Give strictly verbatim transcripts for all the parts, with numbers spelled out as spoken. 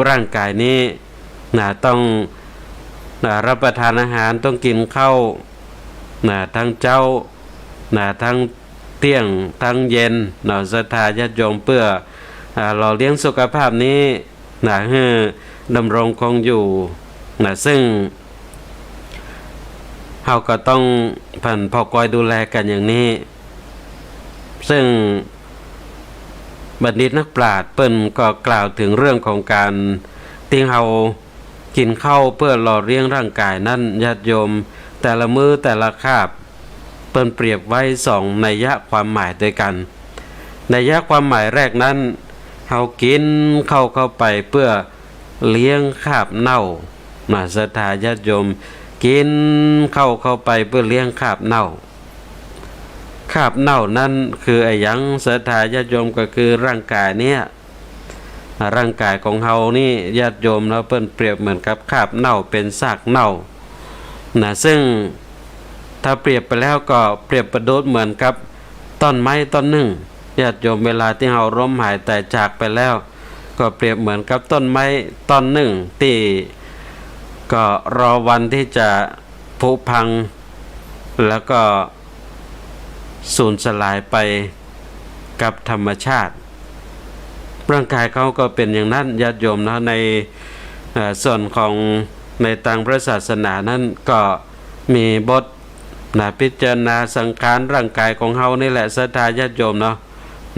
ร่างกายนี้ นะ ต้อง นะ รับประทานอาหาร ต้องกิ๋นข้าว นะ ตึงเจ๊า นะ ตึงเตี้ยง ตึงเย็น เนาะ ศรัทธาญาติโยม เปื้อ อ่า หล่อเลี้ยงสุขภาพนี้ นะ หื้อดำรงคงอยู่ นะ ซึ่ง เฮาก็ต้องหมั่นผ่อกอยดูแลกั๋นอย่างนี้ ซึ่งบัณฑิตนักปราชญ์เปิ้นก็กล่าวเถิงเรื่องของก๋านตี้เฮากิ๋นข้าวเปื้อหล่อเลี้ยงร่างกายนั้น ญาติโยม แต่ละมื้อแต่ละคาบ เปิ้นเปรียบไว้สองนัยยะความหมายตวยกั๋น นัยยะความหมายแรกนั้น เฮากิ๋นข้าวเข้าไปเปื้อเลี้ยงคราบเน่า นะ ศรัทธาญาติโยม กิ๋นข้าวเข้าไปเปื้อเลี้ยงคราบเน่า คราบเน่านั้นคืออะหยัง ศรัทธาญาติโยม ก็คือร่างกายเนี่ย อ่า ร่างกายของเฮานี่ ญาติโยมเนาะ เปิ้นเปรียบเหมือนกับคราบเน่า เป๋นซากเน่า นะ ซึ่งถ้าเปรียบไปแล้วก็เปรียบประดุจเหมือนกับต้นไม้ต้นนึ่ง ญาติโยม เวลาตี้เฮาล้มหายต๋ายจากไปแล้ว ก็เปรียบเหมือนกับต้นไม้ต้นนึ่งตี้ก็รอวันตี้จะผุพัง แล้วก็สูญสลายไปกับธรรมชาติ ร่างกายเฮาก็เป๋นอย่างนั้น ญาติโยมเนาะ ใน เอ่อ ส่วนของในตางพระศาสนานั้นก็มีบท นะ พิจารณาสังขารร่างกายของเฮานี่แหละ ศรัทธาญาติโยมเนาะ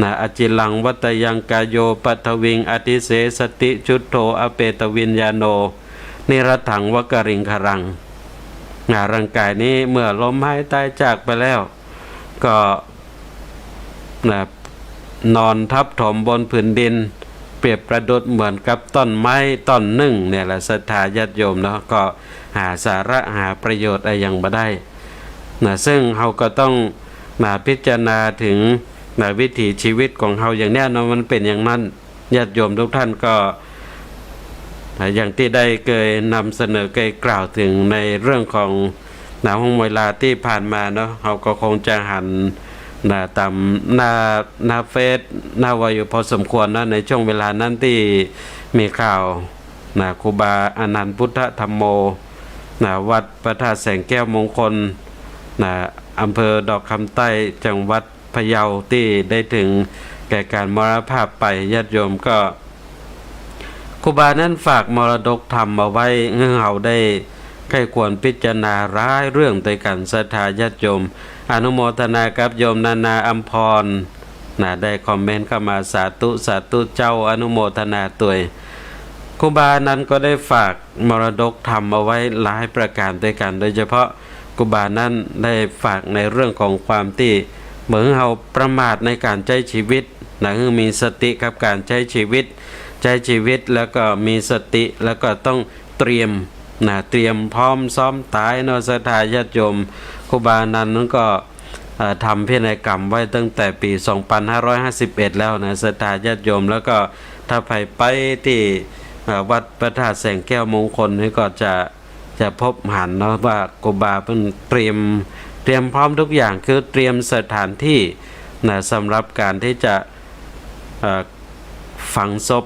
นะ อจิรังวัตยังกาโย ปะทวิงอธิเสสติ ชุตโธอเปตวิญญาโณ นิรัตถังวกริงครัง นะ ร่างกายนี้เมื่อล้มหายต๋ายจากไปแล้ว ก็ นะ นอนทับถมบนผืนดิน เปรียบประดุจเหมือนกับต้นไม้ต้นนึ่งเนี่ยแหละ ศรัทธาญาติโยมเนาะ ก็หาสาระหาประโยชน์อะหยังบ่ได้ นะ ซึ่งเฮาก็ต้องมาพิจารณาเถิง นะ วิถีชีวิตของเฮาอย่างเนี้ยเนาะ มันเป๋นอย่างนั้น ญาติโยมทุกท่านก็ นะ อย่างตี้ได้เกยนำเสนอ เกยกล่าวเถิงในเรื่องของ นะ ห่วงเวลาตี้ผ่านมาเนาะ เฮาก็คงจะหัน นะ ต๋ามหน้า หน้าเฟซ หน้าไวอยู่พอสมควรนะ ในช่วงเวลานั้นตี้มีข่าว นะ ครูบาอานันต์พุทธธัมโม นะ วัดพระธาตุแสงแก้วมงคล นะ อำเภอดอกคำใต้ จังหวัดพะเยา ตี้ได้เถิงแก่ก๋านมรณภาพไป ญาติโยม ก็ ครูบานั้นฝากมรดกธรรมเอาไว้หื้อเฮาได้ใค่ควรพิจารณาหลายเรื่องตวยกั๋น ศรัทธาญาติโยม อนุโมทนากับโยมนานาอำพร นะ ได้คอมเมนต์เข้ามา สาธุ สาธุเจ้า อนุโมทนาตวย ครูบานั้นก็ได้ฝากมรดกธรรมเอาไว้หลายประก๋านตวยกั๋น โดยเฉพาะครูบานั้นได้ฝากในเรื่องของความตี้บ่หื้อเฮาประมาทในก๋านใจ๊ชีวิต นะ หื้อมีสติกับก๋านใจ๊ชีวิต ใจ๊ชีวิตแล้วก็มีสติ แล้วก็ต้องเตรียม นะ เตรียมพร้อมซ้อมต๋ายเนาะ ศรัทธาญาติโยม ครูบาอานันต์นั้นก็ เอ่อ ทำพินัยกรรมไว้ตั้งแต่ปี๋สองปันห้าร้อยห้าสิบเอ็ดแล้วนะ ศรัทธาญาติโยม แล้วก็ถ้าใผไปตี้ เอ่อ วัดพระธาตุแสงแก้วมงคลนี่ก็จะ จะพบหันเนาะ ว่าครูบาเปิ้นเตรียม เตรียมพร้อมทุกอย่าง คือเตรียมสถานที่ นะ สำหรับก๋านตี้จะ เอ่อ ฝังศพ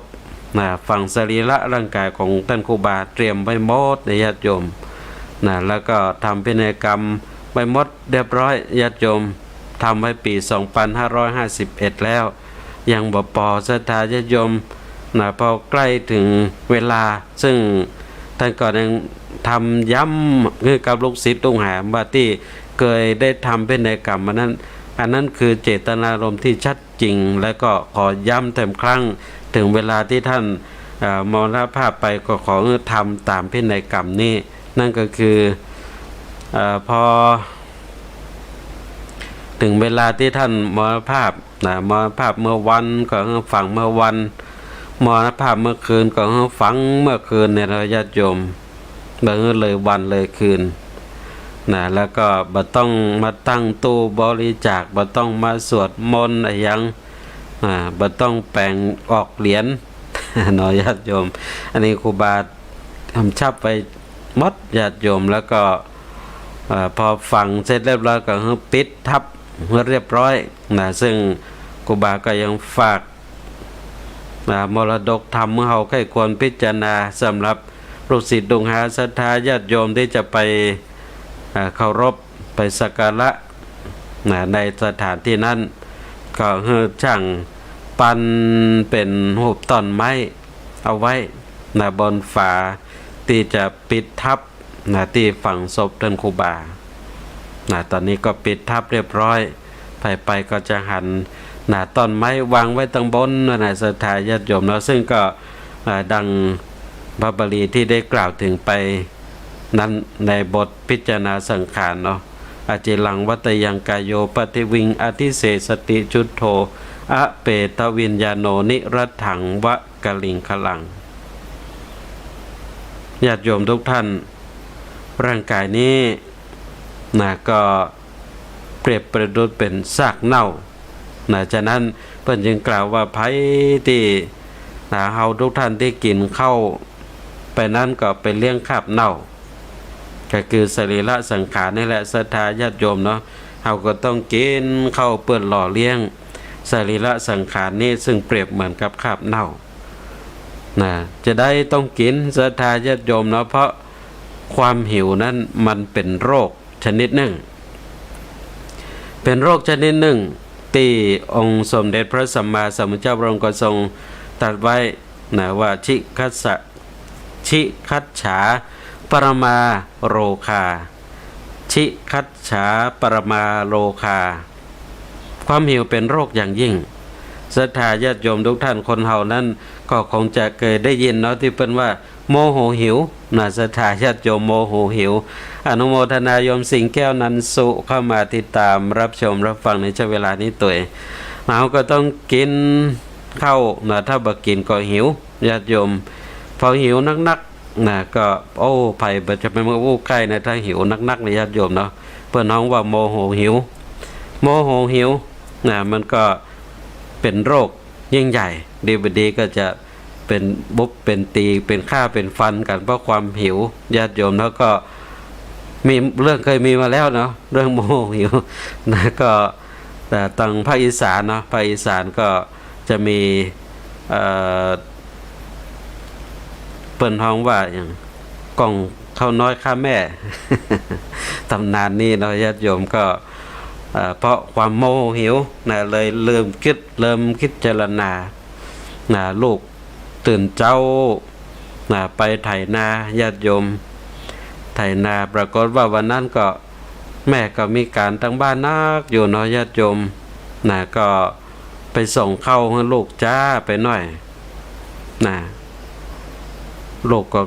นะ ฝังสรีระร่างกายของต้านครูบา เตรียมไว้หมดนะ ญาติโยม นะ แล้วก็ทำพินัยกรรมไว้หมดเรียบร้อย ญาติโยม ทำไว้ปี๋สองปันห้าร้อยห้าสิบเอ็ดแล้ว ยังบ่ปอ ศรัทธาญาติโยม นะ พอใก้เถิงเวลา ซึ่งต้านก็ยังทำย้ำหื้อกับลูกศิษย์ลูกหาว่าตี้เกยได้ทำพินัยกรรมอันนั้น อันนั้นคือเจตนารมณ์ตี้ชัดจริง และก็ขอย้ำแถมครั้ง เถิงเวลาตี้ต้าน เอ่อ มรณภาพไปก็ขอหื้อทำต๋ามพินัยกรรมนี้ นั่นก็คือ เอ่อ พอ เถิงเวลาตี้ต้านมรณภาพ นะ มรณภาพเมื่อวันก็หื้อฝังเมื่อวัน มรณภาพเมื่อคืนก็หื้อฝังเมื่อคืนเนี่ยนะ ญาติโยม บ่หื้อเลยวันเลยคืน นะ แล้วก็บ่ต้องมาตั้งตู้บริจาค บ่ต้องมาสวดมนต์อะหยัง อ่า บ่ต้องแป๋งออกเหรียญ เนาะ ญาติโยม อันนี้ครูบา กำชับไว้หมด ญาติโยม แล้วก็ เอ่อ พอฝังเสร็จเรียบร้อยก็หื้อปิดทับหื้อเรียบร้อยนะ ซึ่งครูบาก็ยังฝาก นะ มรดกธรรมของเฮาใค่ควรพิจารณา สำหรับลูกศิษย์ลูกหาศรัทธาญาติโยมตี้จะไป อ่า เคารพ ไปสักการะ นะ ในสถานตี้นั้น ก็หื้อจ้างปั้นเป๋นฮูปต้นไม้เอาไว้ นะ บนฝาตี้จะปิดทับ นะ ตี้ฝังศพต้านครูบา นะ ต๋อนนี้ก็ปิดทับเรียบร้อย ใผไปก็จะหัน นะ ต้นไม้วางไว้ตังบนนะ ศรัทธาญาติโยมเนาะ ซึ่งก็ อ่า ดังพระบาลีตี้ได้กล่าวเถิงไปนั้น ในบทพิจารณาสังขารเนาะ อจิรังวัตยังกาโย ปฏิวิงอธิเสสติ ชุตโธ อเปตวิญญาโณ นิรัตถังวะกลิงคลัง ญาติโยมทุกท่าน ร่างกายนี้ นะ ก็เปรียบประดุจเป๋นซากเน่า นะ ฉะนั้นเปิ้นจึงกล่าวว่า ใผตี้ นะ เฮาทุกท่านตี้กิ๋นข้าวไปนั้นก็ไปเลี้ยงคราบเน่า ก็คือสรีระสังขารนี่แหละ ศรัทธาญาติโยมเนาะ เฮาก็ต้องกิ๋นข้าวเปื้อหล่อเลี้ยงสรีระสังขารนี้ ซึ่งเปรียบเหมือนกับคราบเน่า นะ จะได้ต้องกิ๋น ศรัทธาญาติโยมเนาะ เพราะความหิวนั้นมันเป๋นโรคชนิดนึ่ง เป๋นโรคชนิดนึ่ง ตี้องค์สมเด็จพระสัมมาสัมพุทธเจ้าพระองค์ก็ทรงตรัสไว้ นะ ว่า ชิคัสสะ ชิคัสสา ปรมาโรคา ชิคัสสา ปรมาโรคา ความหิวเป๋นโรคอย่างยิ่ง ศรัทธาญาติโยมทุกท่าน คนเฮานั้นก็คงจะเกยได้ยินเนาะ ตี้เปิ้นว่า โมโหหิว นะ ศรัทธาญาติโยม โมโหหิว อนุโมทนาโยมสิงห์แก้วนันสุ เข้ามาติดตามรับชมรับฟังในช่วงเวลานี้ตวย เฮาก็ต้องกิ๋นข้าว นะ ถ้าบ่กิ๋นก็หิว ญาติโยม พอหิวนักๆ นะ ก็ โอ้ ใผบ่จะไปเมืออู้ใก้นะ ถ้าหิวนักๆ นะ ญาติโยมเนาะ เปิ้นฮ้องว่าโมโหหิว โมโหหิว นะ มันก็เป๋นโรคยิ่งใหญ่ ดีบ่ดีก็จะเป๋นบุบเป๋นตี๋ เป๋นข้าเป๋นฟันกั๋น เพราะความหิว ญาติโยม แล้วก็มีเรื่องเคยมีมาแล้วเนาะ เรื่องโมโหหิว นะ ก็ แต่ตางภาคอีสานเนาะ ภาคอีสานก็จะมี เอ่อ เปิ้นฮ้องว่าหยัง ก่องข้าวน้อยฆ่าแม่ ต๋ำนานนี้เนาะ ญาติโยม ก็ เอ่อ เพราะความโมโหหิว นะ เลยเริ่มกึ๊ด เริ่มพิจารณา นะ ลูกตื่นเจ๊า นะ ไปไถนา ญาติโยม ไถนา ปรากฏว่าวันนั้นก็ แม่ก็มีก๋านตางบ้านนักอยู่เนาะ ญาติโยม นะ ก็ไปส่งข้าวหื้อลูกจ๊าไปหน้อย นะ ลูกก็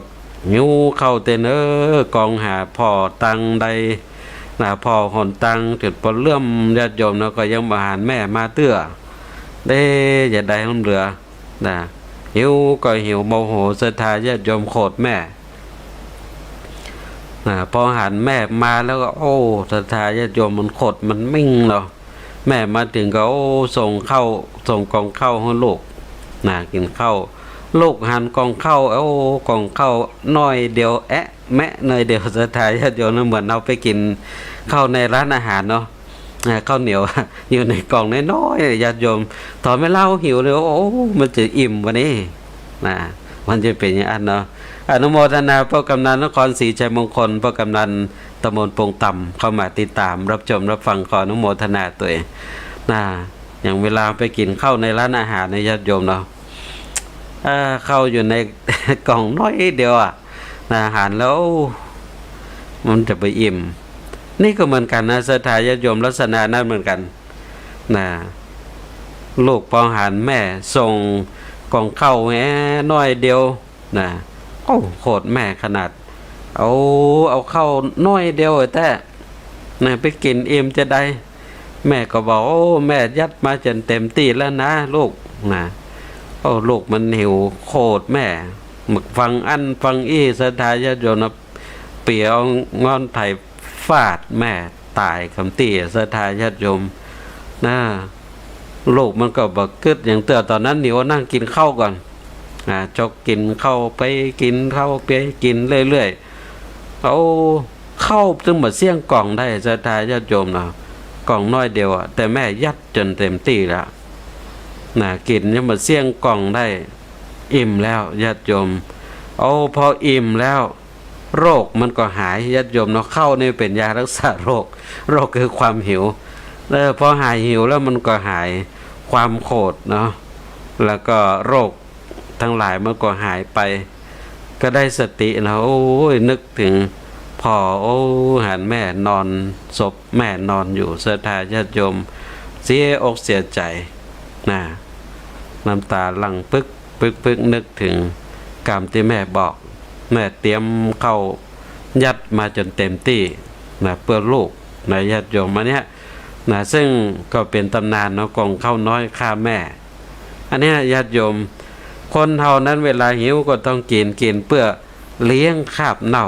หิวข้าวเต้นเอ้อ ก่องหาผ่อตังใด นะ ผ่อหนตังจ๋นปอเลื่อม ญาติโยมเนาะ ก็ยังบ่หันแม่มาเตื้อ เด้ จะใดหื้อเหลือ นะ หิวก็หิว โมโห ศรัทธาญาติโยม โขดแม่ นะ พอหันแม่มาแล้วก็ โอ้ ศรัทธาญาติโยม มันขดมันมิ่งเนาะ แม่มาเถิงก็ โอ้ ส่งข้าว ส่งก่องข้าวหื้อลูก นะ กิ๋นข้าว ลูกหันก่องข้าว โอ้ ก่องข้าวน้อยเดียว แอะแมะน้อยเดียว ศรัทธาญาติโยม เหมือนเฮาไปกิ๋นข้าวในร้านอาหารเนาะ อ่า ข้าวเหนียว อยู่ในก่องน้อยๆ ญาติโยม ต๋อนเวลาเฮาหิวเนี่ย โอ้ มันจะอิ่มบ่านี่ นะ มันจะเป๋นอย่างอั้นเนาะ อนุโมทนาป้อกำนันนครศรีชัยมงคล ป้อกำนันตำบลปงต่ำ เข้ามาติดตามรับชมรับฟัง ขออนุโมทนาตวย นะ อย่างเวลาไปกิ๋นข้าวในร้านอาหารเนี่ย ญาติโยมเนาะ เอ่อ ข้าวอยู่ใน ก่องน้อยเดียวอะ นะ หันแล้ว มันจะไปอิ่ม นี่ก็เหมือนกั๋นนะ ศรัทธาญาติโยม ลักษณะนั้นเหมือนกั๋น นะ ลูกปองหันแม่ส่งก่องข้าวแหน้อยเดียว นะ โอ้ โขดแม่ขนาด เอา เอาข้าวน้อยเดียวแต๊ นะ ไปกิ๋นอิ่มจะใด แม่ก็บอก โอ้ แม่ยัดมาจ๋นเต๋มตี้แล้วนะลูก นะ โอ้ ลูกมันหิว โขดแม่ ฟังอั้นฟังอี้ ศรัทธาญาติโยมนะ เปียเอาง่อนไถฟาดแม่ต๋ายกำตี้ ศรัทธาญาติโยม นะ ลูกมันก็บ่กึ๊ดหยังเตื้อ ต๋อนนั้นหนิวนั่งกิ๋นข้าวก่อน อ่า จกกิ๋นข้าวไป กิ๋นข้าวไป กิ๋นเรื่อยๆ เอาข้าวตึงบ่าเสี้ยงก่องได้ ศรัทธาญาติโยมเนาะ ก่องน้อยเดียวอะ แต่แม่ยัดจ๋นเต๋มตี้แล้ว นะ กิ๋นยังบ่าเสี้ยงก่องได้ อิ่มแล้วญาติโยม โอ้ พออิ่มแล้ว โรคมันก็หายญาติโยมเนาะ ข้าวนี่เป๋นยารักษาโรค โรคคือความหิว เออ พอหายหิวแล้วมันก็หายความโขดเนาะ แล้วก็โรคตังหลายมันก็หายไป ก็ได้สตินะ โอ้ย นึกเถิงพ่อ โอ้ หันแม่นอน ศพแม่นอนอยู่ ศรัทธาญาติโยม เสียอกเสียใจ๋นะ น้ำต๋าหลั่งปึก ปึก ปึก นึกเถิงกำตี้แม่บอก แม่เตรียมข้าวยัดมาจ๋นเต๋มตี้นะ เปื้อลูกนะญาติโยม อันเนี้ยนะ ซึ่งก็เป๋นต๋ำนานเนาะ ก๋องข้าวน้อยข้าแม่ อันเนี้ยญาติโยม คนเฮานั้นเวลาหิวก็ต้องกิ๋น กิ๋นเปื้อเลี้ยงคราบเน่า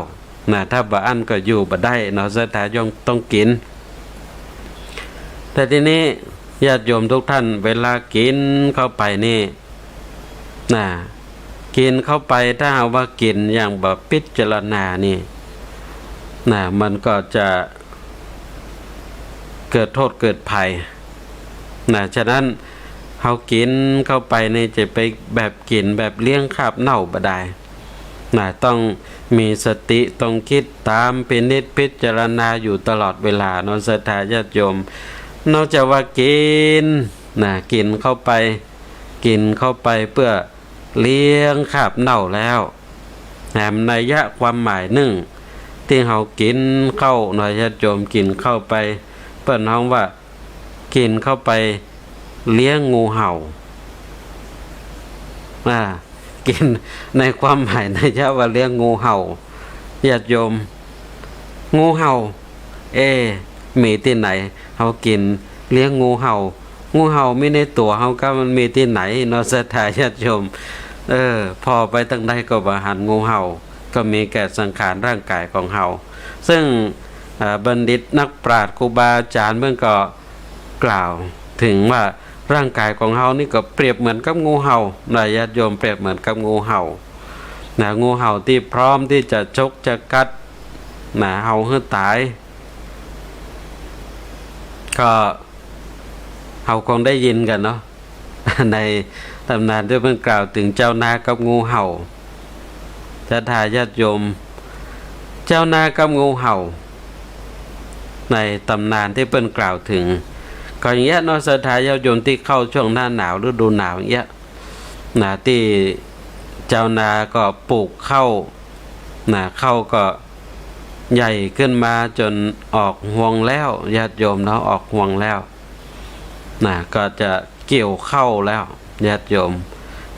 นะ ถ้าบ่อั้นก็อยู่บ่ได้เนาะ ศรัทธาย่อมต้องกิ๋น แต่ทีนี้ญาติโยมทุกท่าน เวลากิ๋นเข้าไปนี่นะ กิ๋นเข้าไป ถ้าหากว่ากิ๋นอย่างบ่พิจารณานี่นะ มันก็จะเกิดโทษเกิดภัยนะ ฉะนั้นเฮากิ๋นเข้าไปนี่จะไปแบบกิ๋นแบบเลี้ยงคราบเน่าบ่ได้นะ ต้องมีสติ ต้องกึ๊ดต๋ามพินิจพิจารณาอยู่ตลอดเวลาเนาะ ศรัทธาญาติโยม นอกจากว่ากิ๋นนะ กิ๋นเข้าไป กิ๋นเข้าไปเปื้อเลี้ยงคราบเน่าแล้ว แหมนัยยะความหมายนึ่ง ตี้เฮากิ๋นข้าวเนาะญาติโยม กิ๋นข้าวไป เปิ้นฮ้องว่า กิ๋นเข้าไปเลี้ยงงูเห่า อ่า กิ๋น ในความหมายนัยยะว่าเลี้ยงงูเห่า ญาติโยม งูเห่า เอ๊ะ มีตี้ไหน เฮากิ๋นเลี้ยงงูเห่า งูเห่ามีในตั๋วเฮาก้า มันมีตี้ไหนเนาะ ศรัทธาญาติโยม เออ ผ่อไปตางใดก็บ่หันงูเห่า ก็มีแก่สังขารร่างก๋ายของเฮา ซึ่ง อ่า บัณฑิตนักปราชญ์ครูบาอาจ๋ารย์เปิ้นก็กล่าวเถิงว่าร่างก๋ายของเฮานี่ก็เปรียบเหมือนกับงูเห่านะญาติโยม เปรียบเหมือนกับงูเห่านะ งูเห่าตี้พร้อมตี้จะฉกจะกัดนะ เฮาหื้อต๋าย ก็เฮาคงได้ยินกั๋นเนาะ ในต๋ำนานตี้เปิ้นกล่าวเถิงเจ้านากับงูเห่า ศรัทธาญาติโยม เจ้านากับงูเห่า ในต๋ำนานตี้เปิ้นกล่าวเถิง ก็อย่างเงี้ยเนาะ ศรัทธาญาติโยม ตี้เข้าช่วงหน้าหนาว ฤดูหนาวอย่างเงี้ยนะ ตี้เจ้านาก็ปลูกข้าวนะ ข้าวก็ใหญ่ขึ้นมาจ๋นออกฮวงแล้ว ญาติโยมเนาะ ออกฮวงแล้ว นะ ก็จะเกี่ยวข้าวแล้ว ญาติโยม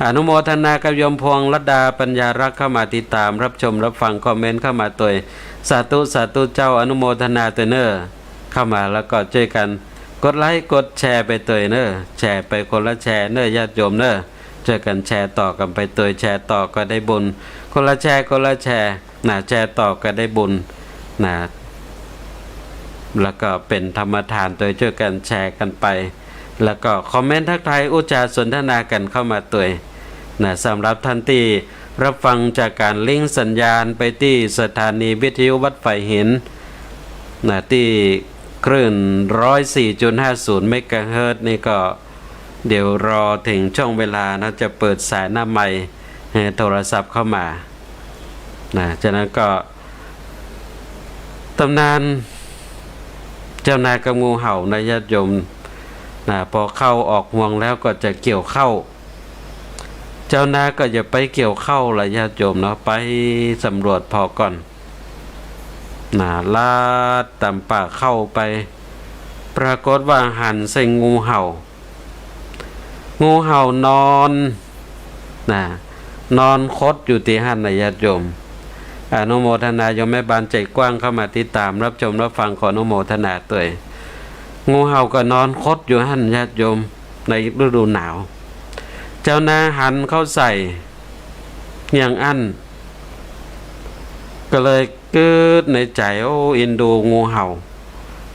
อนุโมทนากับโยมพวงรัตดาปัญญารักษ์ เข้ามาติดต๋ามรับชมรับฟัง คอมเมนต์เข้ามาตวย สาธุ สาธุเจ้า อนุโมทนาตวยเน่อ เข้ามาแล้วก็จ้วยกั๋นกดไลก์กดแชร์ไปตวยเน่อ แชร์ไปคนละแชร์เน่อ ญาติโยมเน่อ จ้วยกั๋นแชร์ต่อกั๋นไปตวย แชร์ต่อก็ได้บุญ คนละแชร์ คนละแชร์ นะ แชร์ต่อก็ได้บุญนะ แล้วก็เป๋นธรรมทานตวย จ้วยกั๋นแชร์กั๋นไป แล้วก็คอมเมนต์ทักทายอู้จ๋าสนทนากั๋นเข้ามาตวยนะ สำหรับท่านตี้รับฟังจากก๋านลิงก์สัญญาณไปตี้สถานีวิทยุวัดฝายหินนะ ตี้คลื่นร้อยสี่จุดห้าศูนย์เมกะเฮิรตซ์นี่ก็ เดี๋ยวรอเถิงช่วงเวลานะ จะเปิดสายหน้าไมค์หื้อโทรศัพท์เข้ามานะ ฉะนั้นก็ ต๋ำนานเจ้านากับงูเห่านะญาติโยมนะ พอข้าวออกฮวงแล้วก็จะเกี่ยวข้าว เจ้านาก็อย่าไปเกี่ยวข้าวละญาติโยมเนาะ ไปสำรวจผ่อก่อนนะ ลัดต๋ามป่าข้าวไป ปรากฏว่าหันใส่งูเห่า งูเห่านอนนะ นอนขดอยู่ตี้หั้นนะญาติโยม อนุโมทนาโยมแม่บานใจ๋กว้างเข้ามาติดต๋ามรับชมรับฟัง ขออนุโมทนาตวย งูเห่าก็นอนขดอยู่หั้นญาติโยม ในฤดูหนาว เจ้านาหันเข้าใส่อย่างอั้น ก็เลย กึ๊ดในใจ๋ โอ้ อินดูงูเห่า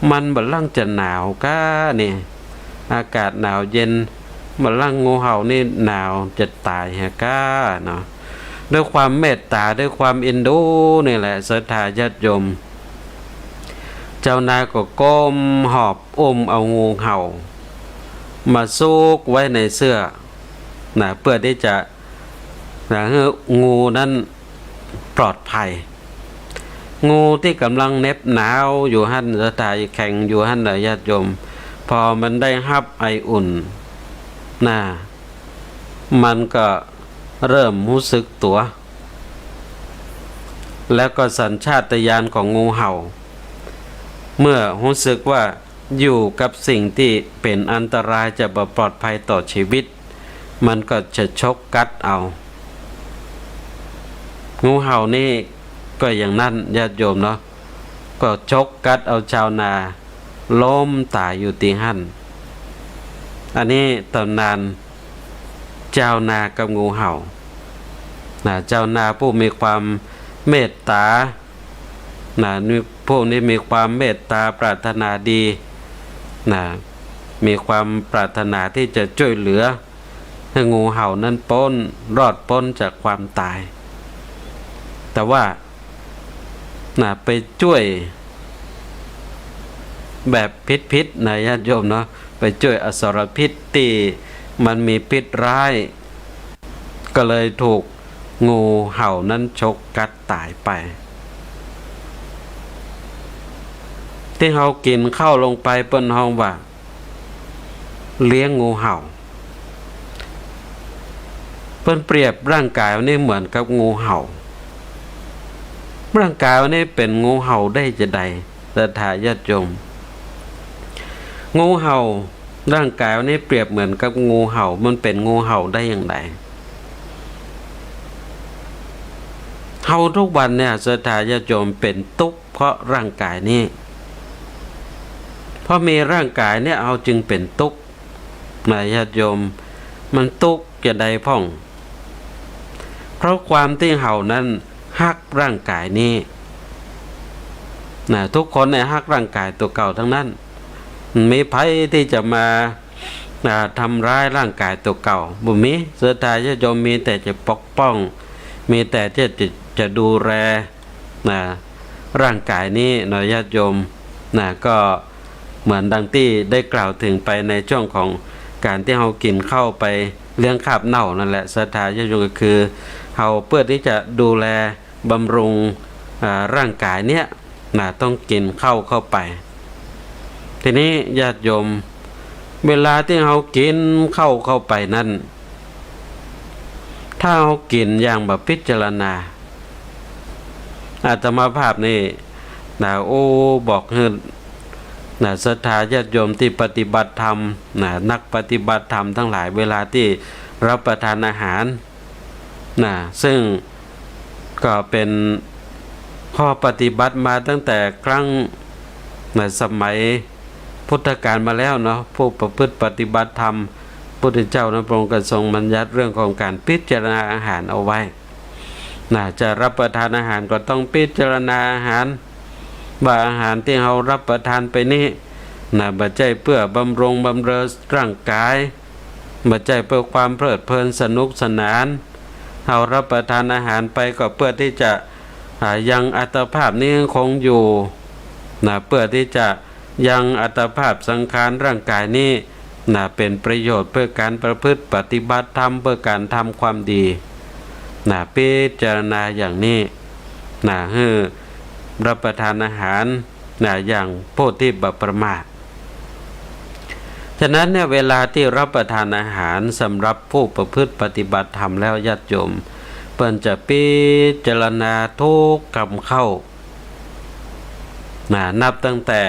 มันบ่ลังจะหนาวก้านี่ อากาศหนาวเย็น บ่ลังงูเห่านี่หนาวจะต๋ายแหะก้าเนาะ ด้วยความเมตต๋า ด้วยความอินดูนี่แหละ ศรัทธาญาติโยม เจ้านาก็ก้มหอบอุ้มเอางูเห่า มาซุกไว้ในเสื้อนะ เปื้อตี้จะ นะ หื้องูนั้นปลอดภัย งูตี้ก่ำลังเหน็บหนาวอยู่หั้น ศรัทธา แข็งอยู่หั้นนะญาติโยม พอมันได้ฮับไออุ่นนะ มันก็เริ่มฮู้สึกตั๋ว แล้วก็สัญชาตญาณของงูเห่า เมื่อฮู้สึกว่าอยู่กับสิ่งตี้เป๋นอันตราย จะบ่ปลอดภัยต่อชีวิต มันก็จะฉกกัดเอา งูเห่านี่ก็อย่างนั้นญาติโยมเนาะ ก็ฉกกัดเอาจาวนา ล้มต๋ายอยู่ตี้หั้น อันนี้ต๋ำนานจาวนากับงูเห่านะ จาวนาผู้มีความเมตต๋านะ มี ผู้นี้มีความเมตต๋าปรารถนาดีนะ มีความปรารถนาตี้จะจ้วยเหลือหื้องูเห่านั้นป๊น รอดป๊นจากความต๋าย แต่ว่า นะ ไปจ้วยแบบผิดๆ นะญาติโยมเนาะ ไปจ้วยอสรพิษตี้มันมีพิษร้าย ก็เลยถูกงูเห่านั้นฉกกัดต๋ายไป ตี้เฮากิ๋นข้าวลงไปเปิ้นฮ้องว่า เลี้ยงงูเห่า เปิ้นเปรียบร่างก๋ายนี้เหมือนกับงูเห่า ร่างก๋ายนี้เป๋นงูเห่าได้จาใด ศรัทธาญาติโยม งูเห่า ร่างก๋ายนี้เปรียบเหมือนกับงูเห่า มันเป๋นงูเห่าได้อย่างใด เฮาทุกวันเนี่ย ศรัทธาญาติโยม เป๋นตุ๊กข์เพราะร่างก๋ายนี้ เพราะมีร่างก๋ายเนี่ย เฮาจึงเป๋นตุ๊กข์ นะญาติโยม มันตุ๊กข์จาใดพ่อง เพราะความตี้เฮานั้นฮักร่างก๋ายนี้ นะ ทุกคนเนี่ยฮักร่างก๋ายตั๋วเก่าตังนั้น บ่มีใผตี้จะมา อ่า ทำร้ายร่างก๋ายตั๋วเก่า บ่มี ศรัทธาญาติโยม มีแต่จะปกป้อง มีแต่จะ จะ จะดูแล นะ ร่างก๋ายนี้เนาะญาติโยม นะ ก็เหมือนดังตี้ได้กล่าวเถิงไปในช่วงของก๋านตี้เฮากิ๋นข้าวไปเลี้ยงคราบเน่านั่นแหละ ศรัทธาญาติโยม ก็คือเฮาเปื้อตี้จะดูแลบำรุง อ่า ร่างก๋ายเนี้ย นะ ต้องกิ๋นข้าวเข้าไป ทีนี้ญาติโยม เวลาตี้เฮากิ๋นข้าวเข้าไปนั้น ถ้าเฮากิ๋นอย่างบ่พิจารณา อาตมาภาพนี่ นะ โอ้ บอกหื้อ นะ ศรัทธาญาติโยมตี้ปฏิบัติธรรม นะ นักปฏิบัติธรรมตังหลาย เวลาตี้รับประทานอาหาร นะ ซึ่งก็เป๋นข้อปฏิบัติมาตั้งแต่ครั้ง นะ สมัยพุทธกาลมาแล้วเนาะ ผู้ประพฤติปฏิบัติธรรม พุทธเจ้านั้นพระองค์ก็ทรงบัญญัติเรื่องของก๋านพิจารณาอาหารเอาไว้ นะ จะรับประทานอาหารก็ต้องพิจารณาอาหาร ว่าอาหารตี้เฮารับประทานไปนี้ นะ บ่ใจ้เปื้อบำรุงบำเรอร่างก๋าย บ่ใจ้เปื้อความเพลิดเพลินสนุกสนาน เฮารับประทานอาหารไปก็เปื้อตี้จะ อ่า ยังอัตภาพนี้คงอยู่ นะ เปื้อตี้จะยังอัตภาพสังขารร่างก๋ายนี้ นะ เป๋นประโยชน์เปื้อก๋านประพฤติปฏิบัติธรรม เปื้อก๋านทำความดี นะ พิจารณาอย่างนี้ นะ หื้อรับประทานอาหาร นะ อย่างผู้ตี้บ่ประมาท ฉะนั้นเนี่ย เวลาตี้รับประทานอาหารสำหรับผู้ประพฤติปฏิบัติธรรมแล้วญาติโยม เปิ้นจะพิจารณาทุกกำข้าว นะ นับตั้งแต่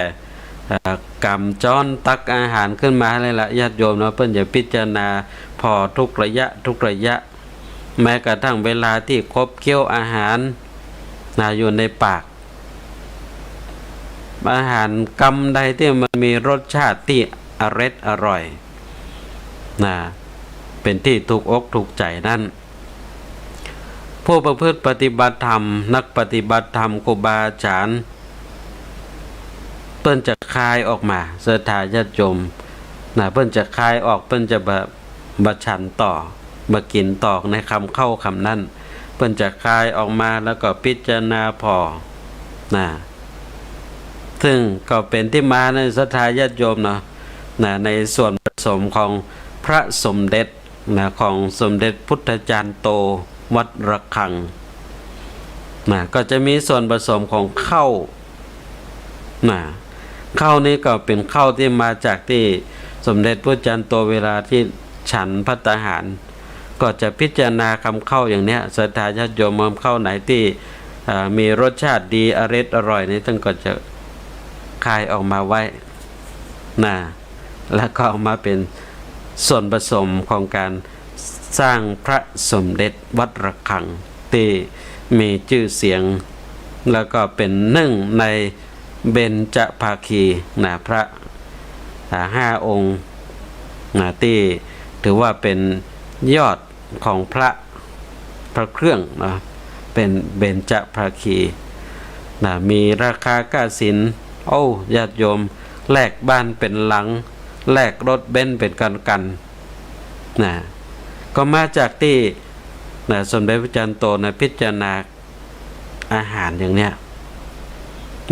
เอ่อ กำจ๊อนตักอาหารขึ้นมาเลยละญาติโยมเนาะ เปิ้นจะพิจารณาผ่อทุกระยะทุกระยะ แม้กระทั่งเวลาตี้ขบเคี้ยวอาหาร นะ อยู่ในปาก อาหารกำใดตี้มันมีรสชาติตี้อร็ดอร่อย นะ เป๋นตี้ถูกอกถูกใจ๋นั้น ผู้ประพฤติปฏิบัติธรรม นักปฏิบัติธรรม ครูบาอาจ๋ารย์ เปิ้นจะคายออกมา ศรัทธาญาติโยม นะ เปิ้นจะคายออก เปิ้นจะบ่ บ่ฉันต่อ บ่กิ๋นต่อในกำข้าวกำนั้น เปิ้นจะคายออกมาแล้วก็พิจารณาผ่อ นะ ซึ่งก็เป๋นตี้มาใน ศรัทธาญาติโยมเนาะ นะ ในส่วนผสมของพระสมเด็จ นะ ของสมเด็จพุทธจารย์โต วัดระฆัง นะ ก็จะมีส่วนผสมของข้าว นะ ข้าวนี้ก็เป๋นข้าวตี้มาจากตี้สมเด็จพระจันโตเวลาตี้ฉันภัตตาหาร ก็จะพิจารณากำข้าวอย่างเนี้ย ศรัทธาญาติโยม กำข้าวไหนตี้ อ่า มีรสชาติดี อร็ดอร่อยนี่ ต้านก็จะคายออกมาไว้ นะ แล้วก็เอามาเป๋นส่วนผสมของก๋านสร้างพระสมเด็จวัดระฆังตี้มีจื้อเสียง แล้วก็เป๋นนึ่งในเบญจภาคี นะ พระ อ่า ห้าองค์ นะ ตี้ถือว่าเป๋นยอด ของพระ พระเครื่องนะ เป๋นเบญจภาคีนะ มีราคาก้าสิน โอ้ ญาติโยม แลกบ้านเป๋นหลัง แลกรถเบนซ์เป๋นคันๆ นะ ก็มาจากตี้ นะ สมเด็จพระจันโตนะ พิจารณา อาหารอย่างเนี้ย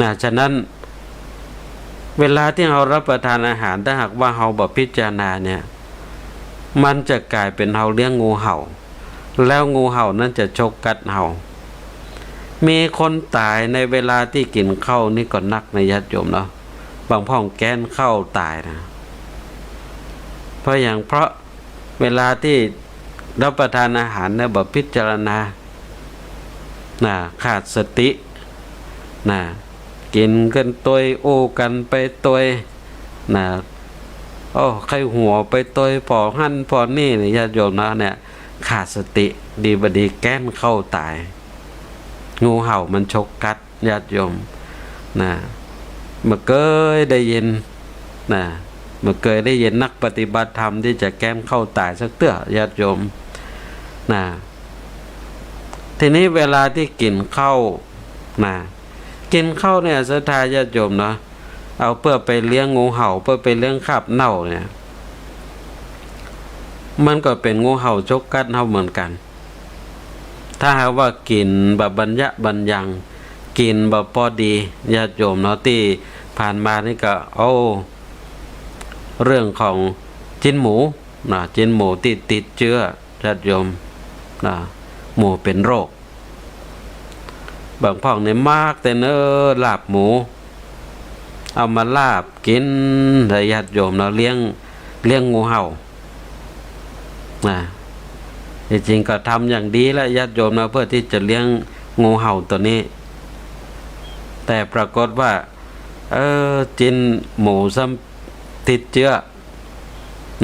นะ ฉะนั้น เวลาตี้เฮารับประทานอาหาร ถ้าหากว่าเฮาบ่พิจารณาเนี่ย มันจะก๋ายเป๋นเฮาเลี้ยงงูเห่า แล้วงูเห่านั้นจะฉกกัดเฮา มีคนต๋ายในเวลาตี้กิ๋นข้าวนี่ก็นักนะญาติโยมเนาะ บางพ่องแก๊นข้าวต๋ายนะ เพราะหยัง เพราะเวลาตี้รับประทานอาหารเนี่ย บ่พิจารณา นะ ขาดสติ นะ กิ๋นกั๋นตวย อู้กั๋นไปตวย นะ โอ้ ใค่หัวไปตวย ผ่อหั้นผ่อนี่เนี่ย ญาติโยมนะ เนี่ย ขาดสติ ดีบ่ดีแก๊นข้าวต๋าย งูเห่ามันฉกกัด ญาติโยม นะ บ่เกยได้ยิน นะ บ่เกยได้ยินนักปฏิบัติธรรมตี้จะแก๊นข้าวต๋ายสักเตื้อ ญาติโยม นะ ทีนี้เวลาตี้กิ๋นข้าว นะ กิ๋นข้าวเนี่ย ศรัทธาญาติโยมเนาะ เอาเปื้อไปเลี้ยงงูเห่า เปื้อไปเลี้ยงคราบเน่าเนี่ย มันก็เป๋นงูเห่าฉกกัดเฮาเหมือนกั๋น ถ้าหากว่ากิ๋นบ่บรรยะบรรยัง กิ๋นบ่ปอดี ญาติโยมเนาะ ตี้ผ่านมานี่ก็ โอ้ เรื่องของจิ๊นหมู นะ จิ๊นหมูตี้ติดเจื๊อ ญาติโยม นะ หมูเป๋นโรค บางพ่องนี่มักแต่เน้อลาบหมู เอามาลาบกิ๋น แต่ญาติโยมเนาะ เลี้ยง เลี้ยงงูเห่า นะ จริงๆ ก็ทำอย่างดีแล้ว ญาติโยมเนาะ เปื้อตี้จะเลี้ยงงูเห่าตั๋วนี้ แต่ปรากฏว่า เออ จิ๊นหมูซ้ำติดเจื๊อ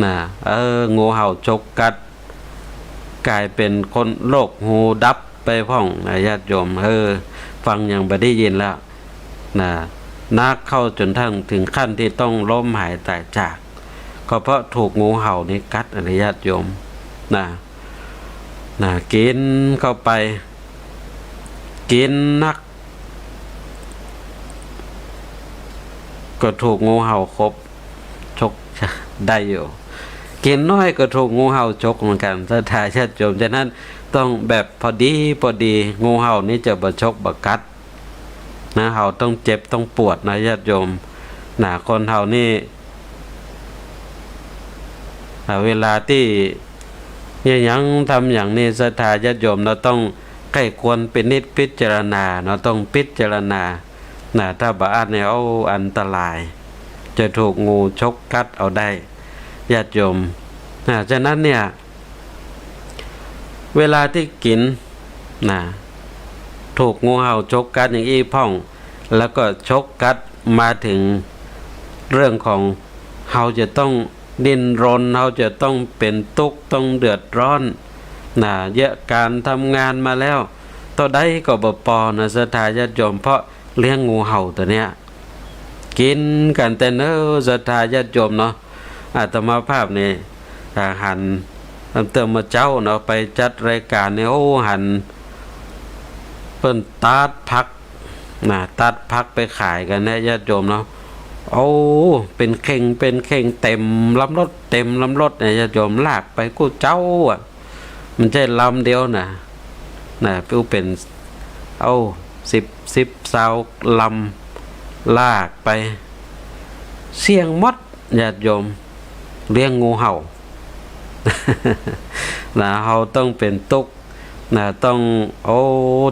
นะ เออ งูเห่าฉกกัด ก๋ายเป๋นคนโรคหูดับไปพ่องนะญาติโยม เออ ฟังหยังบ่ได้ยินแล้ว นะ นักเข้าจ๋นกระทั่งเถิงขั้นตี้ต้องล้มหายต๋ายจาก ก็เพราะถูกงูเห่านี่กัดนะญาติโยม นะ นะ กิ๋นเข้าไป กิ๋นนัก ก็ถูกงูเห่าขบ ฉกได้อยู่ กิ๋นน้อยก็ถูกงูเห่าฉกเหมือนกั๋น ศรัทธาญาติโยม ฉะนั้นต้องแบบพอดีพอดี งูเห่านี่จะบ่ฉกบ่กัด นะ เฮาต้องเจ็บต้องปวดนะญาติโยม นะ คนเฮานี่ อ่า เวลาตี้เยียะหยังทำหยังนี่ ศรัทธาญาติโยมเนาะ ต้องใค่ควรพินิจพิจารณาเนาะ ต้องพิจารณา นะ ถ้าบ่อั้นเนี่ย โอ้ อันตราย จะถูกงูฉกกัดเอาได้ ญาติโยม นะ ฉะนั้นเนี่ย เวลาตี้กิ๋น นะ ถูกงูเห่าฉกกัดอย่างอี้พ่อง แล้วก็ฉกกัดมาเถิงเรื่องของเฮาจะต้องดิ้นรน เฮาจะต้องเป๋นตุ๊กข์ ต้องเดือดร้อน นะ เยียะก๋านทำงานมาแล้ว เต้าใดก็บ่ปอนะ ศรัทธาญาติโยม เพราะเลี้ยงงูเห่าตั๋วเนี้ย กิ๋นกั๋นแต่เน้อ ศรัทธาญาติโยมเนาะ อาตมาภาพนี่ อ่า หัน ตั้งแต่เมื่อเจ๊าเนาะ ไปจัดรายก๋านนี่ โอ้ หัน เปิ้นตัดผัก นะ ตัดผักไปขายกั๋นเนี่ย ญาติโยมเนาะ โอ้ เป๋นเข่ง เป๋นเข่ง เต๋มลำรถ เต๋มลำรถเนี่ย ญาติโยม ลากไปกู้เจ๊าอะ มันใจ้ลำเดียวนะ นะ เป๋น เอ้า สิบ สิบ ซาวลำ ลากไป เสี้ยงหมด ญาติโยม เลี้ยงงูเห่า นะ เฮาต้องเป๋นตุ๊กข์ นะ ต้อง โอ้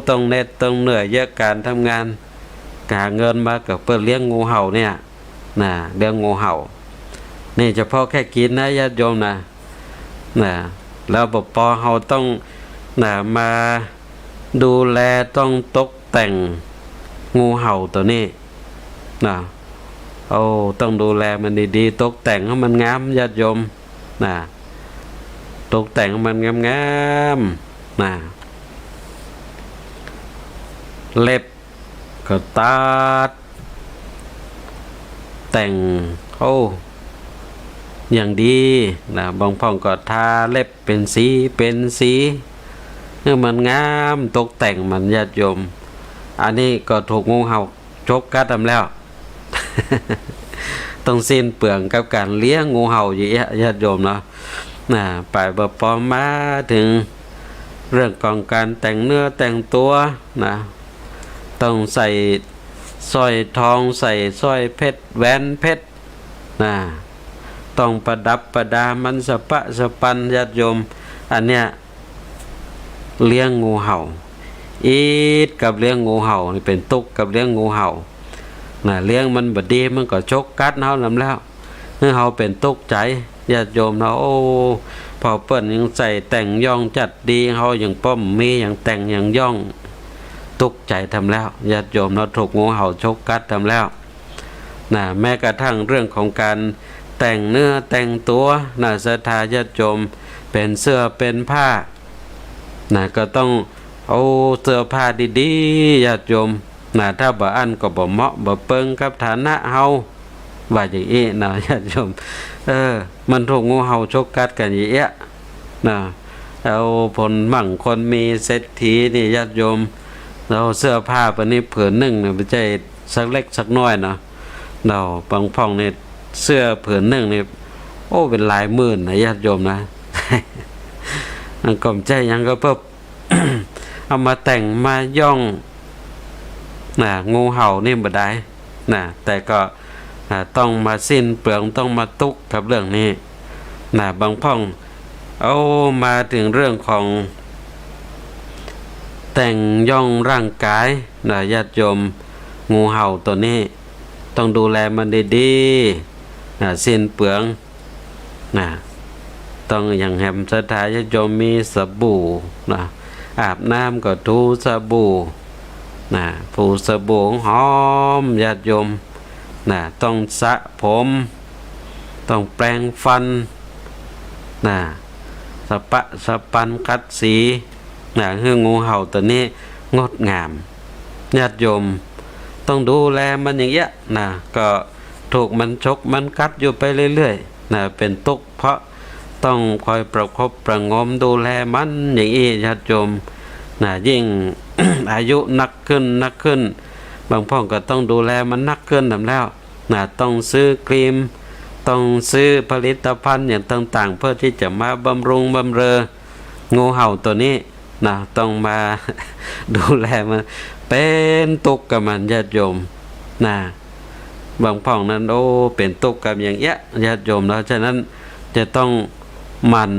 ต้องเหน็ดต้องเหนื่อยเยียะก๋านทำงาน หาเงินมาก็เปื้อเลี้ยงงูเห่าเนี่ย นะ เลี้ยงงูเห่า นี่เฉพาะแค่กิ๋นนะญาติโยมนะ นะ แล้วบ่ปอเฮาต้อง นะ มาดูแล ต้องตกแต่งงูเห่าตั๋วนี้ นะ โอ้ ต้องดูแลมันดีๆ ตกแต่งหื้อมันงามญาติโยม นะ ตกแต่งหื้อมันงามๆ นะ เล็บก็ตัด แต่ง โอ้ อย่างดี นะ บางพ่องก็ทาเล็บเป๋นสี เป๋นสี หื้อมันงาม ตกแต่งมันญาติโยม อันนี้ก็ถูกงูเห่าฉกกัดอำแล้ว ต้องสิ้นเปลืองกับก๋านเลี้ยงงูเห่าอยู่เอี้ยะญาติโยมเนาะ นะ ไปบ่ปอมาเถิงเรื่องของก๋านแต่งเนื้อแต่งตั๋ว นะ ต้องใส่สร้อยทอง ใส่สร้อยเพชร แหวนเพชร นะ ต้องประดับประดามันสะป๊ะสะปันญาติโยม อันเนี้ย เลี้ยงงูเห่า อิดกับเลี้ยงงูเห่านี่ เป๋นตุ๊กข์กับเลี้ยงงูเห่า นะ เลี้ยงมันบ่ดี มันก็ฉกกัดเฮานำแล้ว หื้อเฮาเป๋นตุ๊กข์ใจ๋ญาติโยมเนาะ โอ้ พอเปิ้นยังใส่แต่งย่องจัดดี เฮายังป้อมมี ยังแต่งยังย่อง ตุ๊กข์ใจ๋ทำแล้วญาติโยมเนาะ ถูกงูเห่าฉกกัดทำแล้ว นะ แม้กระทั่งเรื่องของก๋านแต่งเนื้อแต่งตั๋ว นะ ศรัทธาญาติโยม เป๋นเสื้อเป๋นผ้า นะ ก็ต้องเอาเสื้อผ้าดีๆ ญาติโยม นะ ถ้าบ่อั้นก็บ่เหมาะบ่เปิงกับฐานะเฮา ว่าอย่างอี้นะญาติโยม เออ มันถูกงูเห่าฉกกัดกั๋นอย่างเอี้ยะ นะ เอาผลมั่งคนมีเศรษฐีนี่ญาติโยม เอาเสื้อผ้าปานนี้ผืนนึ่งเนี่ย บ่ใจ้สักเล็กสักน้อยนะ เนาะ บางพ่องนี่เสื้อผืนนึ่งนี่ โอ้ เป๋นหลายหมื่นนะญาติโยมนะ มันก็บ่ใจ้หยัง ก็เปิ้น เอามาแต่งมาย่อง นะ งูเห่านี่บ่ได้ นะ แต่ก็ อ่า ต้องมาสิ้นเปลือง ต้องมาตุ๊กข์กับเรื่องนี้ นะ บางพ่อง เอามาเถิงเรื่องของแต่งย่องร่างก๋าย นะ ญาติโยม งูเห่าตั๋วนี้ ต้องดูแลมันดีๆ นะ สิ้นเปลือง นะ ต้องอย่างแหมศรัทธาญาติโยมมีสบู่ นะ อาบน้ำก็ถูสบู่ นะ ถูสบู่หอมญาติโยม นะ ต้องสระผม ต้องแปรงฟัน นะ สะป๊ะสะปันขัดสี นะ หื้องูเห่าตั๋วนี้งดงาม ญาติโยม ต้องดูแลมันอย่างเอี้ยะ นะ ก็ถูกมันฉกมันกัดอยู่ไปเรื่อยๆ นะ เป๋นตุ๊กข์ เพราะต้องคอยประคบประหงมดูแลมันอย่างอี้ญาติโยม นะ ยิ่ง อายุนักขึ้นนักขึ้น บางพ่องก็ต้องดูแลมันนักขึ้นนำแล้ว นะ ต้องซื้อครีม ต้องซื้อผลิตภัณฑ์อย่างต่างๆ เพื่อตี้จะมาบำรุงบำเรอ งูเห่าตั๋วนี้ นะ ต้องมา ดูแลมัน เป๋นตุ๊กข์กับมันญาติโยม นะ บางพ่องนั้น โอ้ เป๋นตุ๊กข์กับอย่างเอี้ยะญาติโยมเนาะ ฉะนั้นจะต้องหมั่น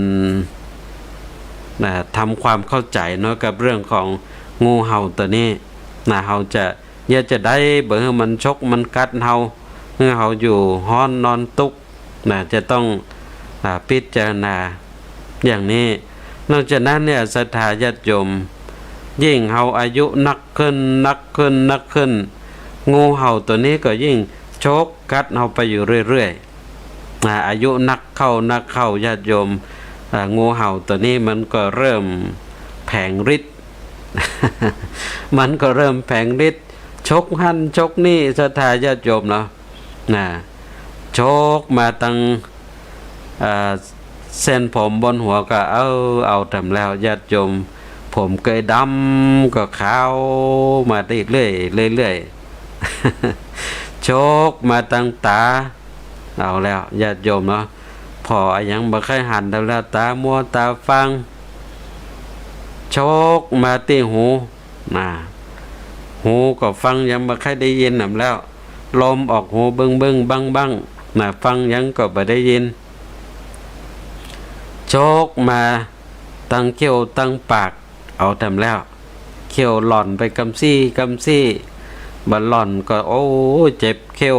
นะ ทำความเข้าใจ๋เนาะ กับเรื่องของงูเห่าตั๋วนี้ นะ เฮาจะ เยียะจาใดบ่หื้อมันฉกมันกัดเฮา หื้อเฮาอยู่ฮ้อนนอนตุ๊กข์ นะ จะต้อง อ่า พิจารณาอย่างนี้ นอกจากนั้นเนี่ย ศรัทธาญาติโยม ยิ่งเฮาอายุนักขึ้น นักขึ้น นักขึ้น งูเห่าตั๋วนี้ก็ยิ่งฉกกัดเฮาไปอยู่เรื่อยๆ อ่า อายุนักเข้า นักเข้า ญาติโยม อ่า งูเห่าตั๋วนี้มันก็เริ่มแผงฤทธิ์ มันก็เริ่มแผงฤทธิ์ ฉกหั้นฉกนี่ ศรัทธาญาติโยมเนาะ นะ ฉกมาตัง อ่า เส้นผมบนหัวก็ เอ้า เอาแถมแล้ว ญาติโยม ผมเกยดำก็ขาวมาเรื่อยๆ เรื่อยๆ ฉกมาตังต๋า เอาแล้ว ญาติโยมเนาะ ผ่ออะหยังบ่ใค่หันแถมแล้ว ต๋ามัวต๋าฟาง ฉกมาตี้หู นะ หูก็ฟังหยังบ่ใค่ได้ยินแถมแล้ว ลมออกหูบึ้งๆ บั้งๆ นะ ฟังหยังก็บ่ได้ยิน ฉกมาตังเขี้ยวตังปาก เอาแถมแล้ว เขี้ยวหล่อนไปกำซี้กำซี้ บ่าหล่อนก็ โอ้ เจ็บเขี้ยว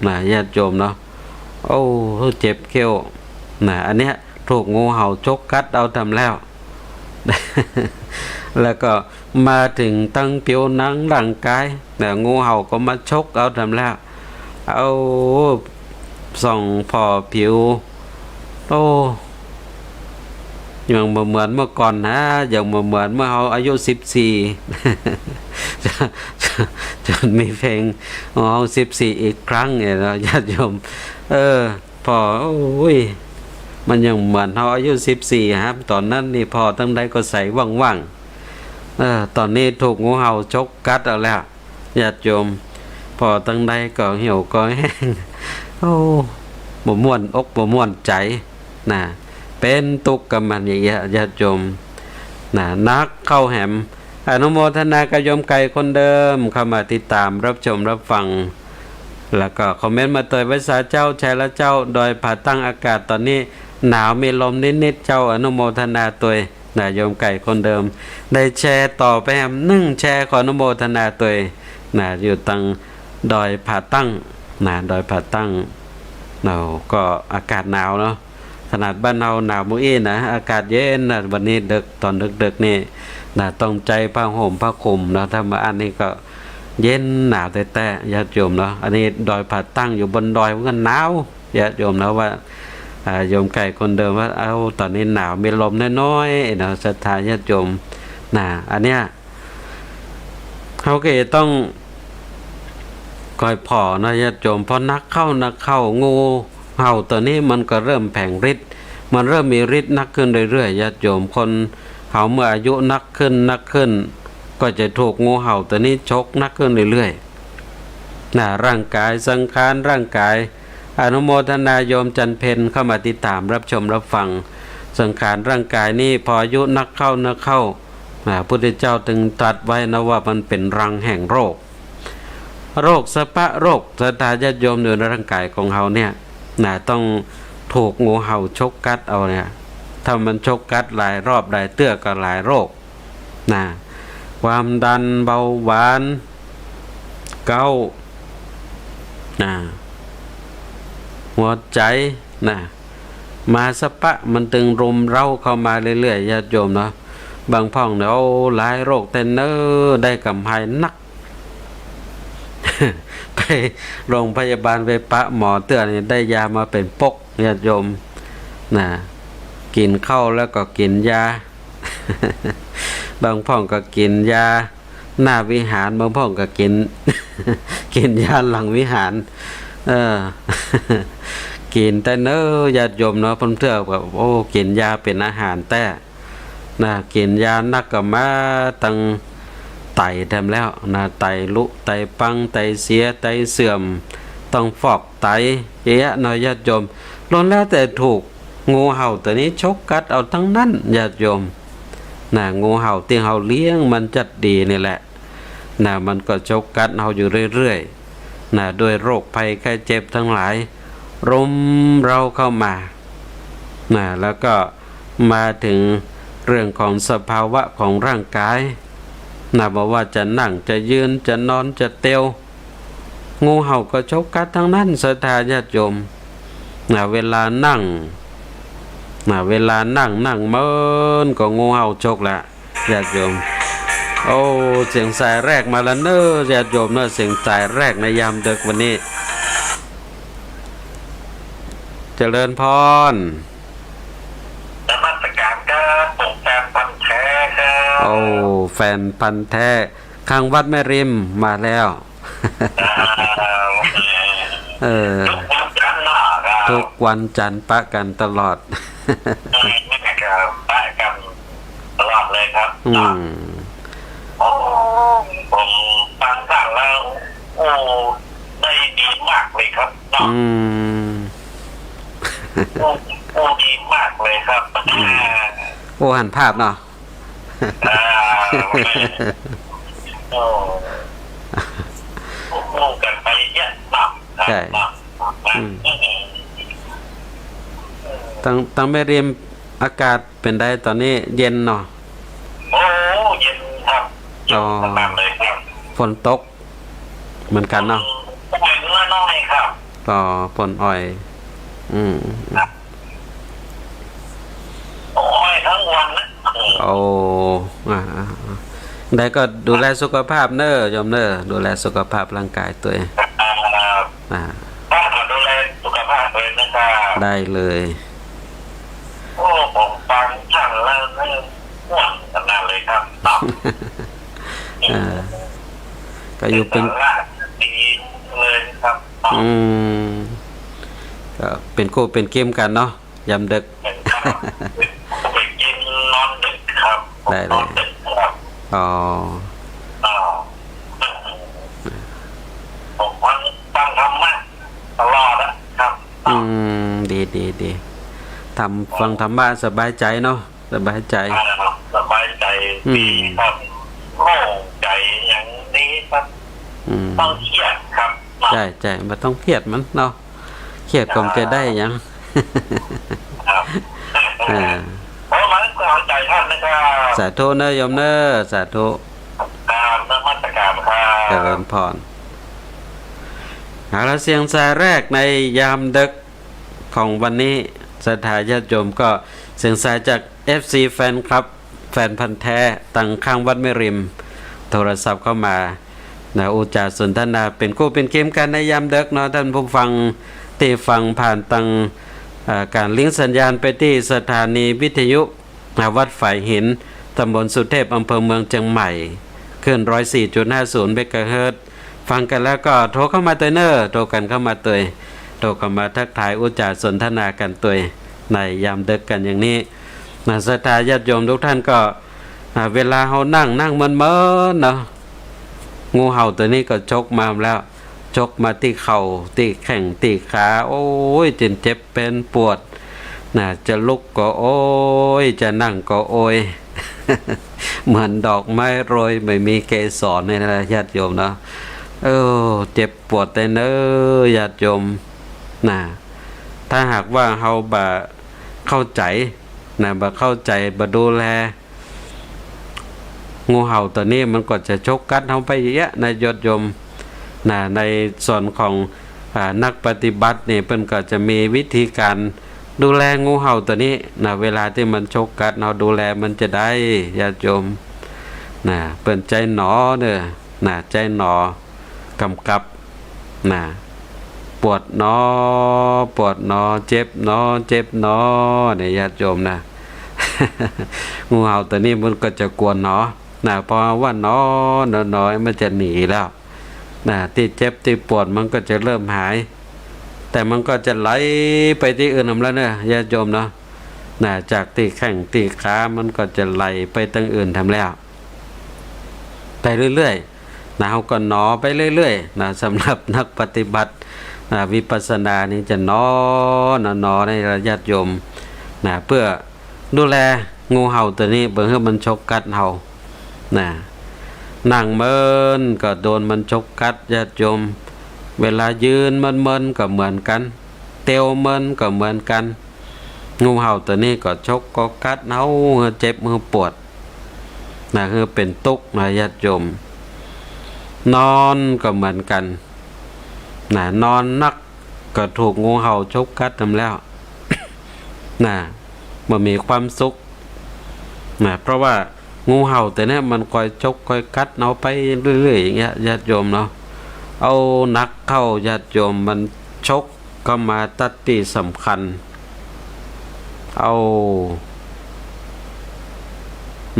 นะ ญาติโยมเนาะ โอ้ เจ็บเขี้ยวนะ อันเนี้ยถูกงูเห่าฉกกัดเอาแถมแล้ว แล้วก็มาเถิงตึงผิวหนังร่างกายนะ งูเห่าก็มาฉกเอาแถมแล้ว เอา ส่องผ่อผิว โอ้ ยังบ่เหมือนเมื่อก่อนนะ ยังบ่เหมือนเมื่อเฮาอายุสิบสี่ จ๋นมีเพลง เฮาสิบสี่อีกครั้งเนี่ยเนาะ ญาติโยม เออ ผ่อ โอ้ย มันยังเหมือนเฮาอายุสิบสี่ครับ ต๋อนนั้นนี่ผ่อตังใดก็ใสว่างๆ เออ ต๋อนนี้ถูกงูเห่าฉกกัดเอาแล้ว ญาติโยม ผ่อตังใดก็เหี่ยวก็แห้ง โอ้ บ่ม่วนอกบ่ม่วนใจ๋นะ เป๋นตุ๊กข์กับมันอย่างเงี้ย ญาติโยมนะ หนักเข้าแหม อนุโมทนากับโยมไก่คนเดิม เข้ามาติดต๋ามรับชมรับฟัง แล้วก็คอมเมนต์มาตวย ไหว้สาเจ้า ใจ้แล้วเจ้า ดอยผาตั้งอากาศต๋อนนี้หนาวมีลมนิดๆ เจ้า อนุโมทนาตวย นะ โยมไก่คนเดิม ได้แชร์ต่อไปแหมนึ่งแชร์ ขออนุโมทนาตวยนะ อยู่ตังดอยผาตั้งนะ ดอยผาตั้ง เนาะ ก็อากาศหนาวเนาะ ขนาดบ้านเฮาหนาวมื้ออี้นะ อากาศเย็นนะ วันนี้ดึก ต๋อนดึกๆ นี่นะ ต้องใจ๊ผ้าห่มผ้าคลุมเนาะ ถ้ามาอั้นนี่ก็เย็นหนาวแต๊ๆ ญาติโยมเนาะ อันนี้ดอยผาตั้งอยู่บนดอยมันก็หนาว ญาติโยมนะ ว่า อ่า โยมไก่คนเดิมว่า เอ้า ต๋อนนี้หนาวมีลมน้อยๆ เนาะ ศรัทธาญาติโยมนะ อันเนี้ย เฮาก็จะต้องคอยผ่อนะญาติโยม พอนักเข้านักเข้า งูเห่าต๋วนี้มันก็เริ่มแผงฤทธิ์ มันเริ่มมีฤทธิ์นักขึ้นเรื่อยๆ ญาติโยม คนเฮาเมื่ออายุนักขึ้นนักขึ้น ก็จะถูกงูเห่าต๋วนี้ฉกนักขึ้นเรื่อยๆ นะ ร่างกายสังขารร่างกาย อนุโมทนาโยมจันเพ็ญเข้ามาติดต๋ามรับชมรับฟัง สังขารร่างกายนี่พออายุนักเข้านักเข้า นะ พุทธเจ้าจึงตรัสไว้นะว่ามันเป๋นรังแห่งโรค โรคสะปะโรค ศรัทธาญาติโยมอยู่ในร่างกายของเฮาเนี่ย นะ ต้องถูกงูเห่าฉกกัดเอาเนี่ย ถ้ามันฉกกัดหลายรอบหลายเตื้อก็หลายโรค นะ ความดัน เบาหวาน เก๊าต์ นะ หัวใจ๋ นะ มาสะปะ มันตึงรุมเร้าเข้ามาเรื่อยๆ ญาติโยมเนาะ บางพ่องเนี่ย โอ้ หลายโรคแต๊เน้อ ได้ก๋ำไฮนัก ไปโรงพยาบาลไปปะหมอเตื้อนี่ ได้ยามาเป๋นปก ญาติโยม นะ กิ๋นข้าวแล้วก็กิ๋นยา บางพ่องก็กิ๋นยาหน้าวิหาร บางพ่องก็กิ๋น กิ๋นยาหลังวิหาร เออ กิ๋นแต๊เน้อ ญาติโยมเนาะ เปิ้นเตื้อก็ โอ้ กิ๋นยาเป๋นอาหารแต๊ นะ กิ๋นยานักก็มาตังไตแถมแล้ว นะ ไตลุ ไตปัง ไตเสีย ไตเสื่อม ต้องฟอกไต เยอะแยะเนาะ ญาติโยม ล้วนแล้วแต่ถูกงูเห่าต๋วนี้ฉกกัดเอาตังนั้น ญาติโยม นะ งูเห่าตี้เฮาเลี้ยงมันจัดดีนี่แหละ นะ มันก็ฉกกัดเฮาอยู่เรื่อยๆ นะ ด้วยโรคภัยไข้เจ็บตังหลาย รุมเร้าเข้ามา นะ แล้วก็มาเถิงเรื่องของสภาวะของร่างกาย นะ บ่ว่าจะนั่ง จะยืน จะนอน จะเตียว งูเห่าก็ฉกกัดตังนั้น ศรัทธาญาติโยม นะ เวลานั่ง นะ เวลานั่ง นั่งเมินก็งูเห่าฉกละ ญาติโยม โอ้ เสียงสายแรกมาแล้วเน้อ ญาติโยมเน้อ เสียงสายแรกในยามดึกวันนี้ เจริญพร นมัสการครับ ผมแฟนพันธุ์แท้ครับ โอ้ แฟนพันธุ์แท้ ข้างวัดแม่ริมมาแล้ว อ่า เออ ทุกวันจันทร์เนาะครับ ทุกวันจันทร์ปะกั๋นตลอด อืม ครับ ปะกั๋นตลอดเลยครับ อืม โอ้ ผมฟังท่านแล้ว โอ้ ได้ดีมากเลยครับเนาะ อืม โอ้ โอ้ ดีมากเลยครับ อืม อ่า โอ้ หันภาพเนาะ อ่า โอ้ พูดกันไปเยอะมากครับ ใช่ มาก มาก อืม อืม ตัง ตังแม่ริมอากาศเป๋นใดต๋อนนี้ เย็นเนาะ โอ้ อ๋อ ขนาดเลยครับ ฝนตกเหมือนกั๋นเนาะ ฝนน้อยๆ ครับ อ๋อ ฝนอ่อย อืม ครับ อ่อยตึงวันนะ โอ้ อ่า อ่า อ่า ได้ก็ดูแลสุขภาพเน่อ โยมเน่อ ดูแลสุขภาพร่างกายตวย ครับ อ่า ป้าขอดูแลสุขภาพตวยนะครับ ได้เลย โอ้ ผมฟังท่านแล้วนี่ม่วนขนาดเลยครับ อ่า ก็อยู่เป๋น สาระดีเลยครับ อืม ก็เป๋นคู่เป๋นเกมกั๋นเนาะ ยามดึก เป๋นครับ เป๋นเกมนอนดึกครับ ได้เลย ผมนอนดึกครับ อ๋อ อ่า ผมฟัง ฟังธรรมะตลอดนะครับ อืม ดี ดี ดี ทำ ฟังธรรมะสบายใจ๋เนาะ สบายใจ๋ อ่า สบายใจ๋ อืม ดีครับ โล่งใจ๋อย่างนี้ครับ อืม บ่ต้องเครียดครับ ใจ้ ใจ้ บ่ต้องเครียดมันเนาะ เครียดก็บ่จะได้หยัง ครับ อ่า ขอให้กำลังใจ๋ท่านนะครับ สาธุเน่อโยมเน่อ สาธุ ครับ นมัสการครับ เจริญพร เอาละ เสียงสายแรกในยามดึกของวันนี้ ศรัทธาญาติโยมก็เสียงสายจาก เอฟซี แฟนคลับ แฟนพันธุ์แท้ ตังข้างวัดแม่ริม โทรศัพท์เข้ามา นะ อู้จ๋าสนทนา เป๋นคู่เป๋นเกมกั๋นในยามดึกเนาะ ต้านผู้ฟังตี้ฟังผ่านตัง เอ่อ ก๋านลิงก์สัญญาณไปตี้สถานีวิทยุ นะ วัดฝายหิน ตำบลสุเทพ อำเภอเมืองเจียงใหม่ คลื่น ร้อยสี่จุดห้าศูนย์ เมกะเฮิรตซ์ ฟังกั๋นแล้วก็โทรเข้ามาตวยเน่อ โทรกั๋นเข้ามาตวย โทรเข้ามาทักทายอู้จ๋าสนทนากั๋นตวย ในยามดึกกั๋นอย่างนี้ นะ ศรัทธาญาติโยมทุกท่านก็ อ่า เวลาเฮานั่ง นั่งเมินๆ เนาะ งูเห่าตวยนี้ก็ฉกมาแล้ว ฉกมาตี้เข่า ตี้แข้ง ตี้ขา โอ๊ย จ๋นเจ็บเป๋นปวด นะ จะลุกก็โอ๊ย จะนั่งก็โอ๊ย เหมือนดอกไม้โรยไม่มีเกสรนี่นะ ญาติโยมเนาะ เออ เจ็บปวดแต๊เน่อ ญาติโยม นะ ถ้าหากว่าเฮาบ่เข้าใจ๋ นะ บ่เข้าใจ๋ บ่ดูแล งูเห่าตวยนี้มันก็จะฉกกัดเฮาไปเยียะนะ ญาติโยม นะ ในส่วนของ อ่า นักปฏิบัตินี่ เปิ้นก็จะมีวิธีก๋านดูแลงูเห่าตวยนี้ นะ เวลาตี้มันฉกกัด เฮาดูแลมันจาใด ญาติโยม นะ เปิ้นใจ๊หนอเน่อ นะ ใจ๊หนอ กำกับ นะ ปวดหนอ ปวดหนอ เจ็บหนอ เจ็บหนอ เนี่ย ญาติโยมนะ งูเห่าตวยนี้มันก็จะกวนหนอ นะ พอว่าหนอ หนอ หนอ มันจะหนีแล้ว นะ ตี้เจ็บตี้ปวดมันก็จะเริ่มหาย แต่มันก็จะไหลไปตี้อื่นนำแล้วเน่อ ญาติโยมเนาะ นะ จากตี้แข้งตี้ขา มันก็จะไหลไปตังอื่นแถมแล้ว ไปเรื่อยๆ นะ เฮาก็หนอไปเรื่อยๆ นะ สำหรับนักปฏิบัติ นะ วิปัสสนานี่จะหนอ หนอ หนอ ในญาติโยม นะ เปื้อดูแลงูเห่าตวยนี้ บ่หื้อมันฉกกัดเฮา นะ นั่งเมินก็โดนมันฉกกัด ญาติโยม เวลายืนเมินๆ ก็เหมือนกั๋น เตียวเมินก็เหมือนกั๋น งูเห่าตวยนี้ก็ฉกก็กัดเฮา หื้อเจ็บหื้อปวด นะ หื้อเป๋นตุ๊กข์นะ ญาติโยม นอนก็เหมือนกั๋น นะ นอนนักก็ถูกงูเห่าฉกกัดนำแล้ว นะ บ่มีความสุข นะ เพราะว่า งูเห่าตวยนี้มันคอยฉกคอยกัดเฮาไปเรื่อยๆ อย่างเงี้ย ญาติโยมเนาะ เอาหนักเข้า ญาติโยม มันฉกเข้ามาตั๊ดตี้สำคัญ เอา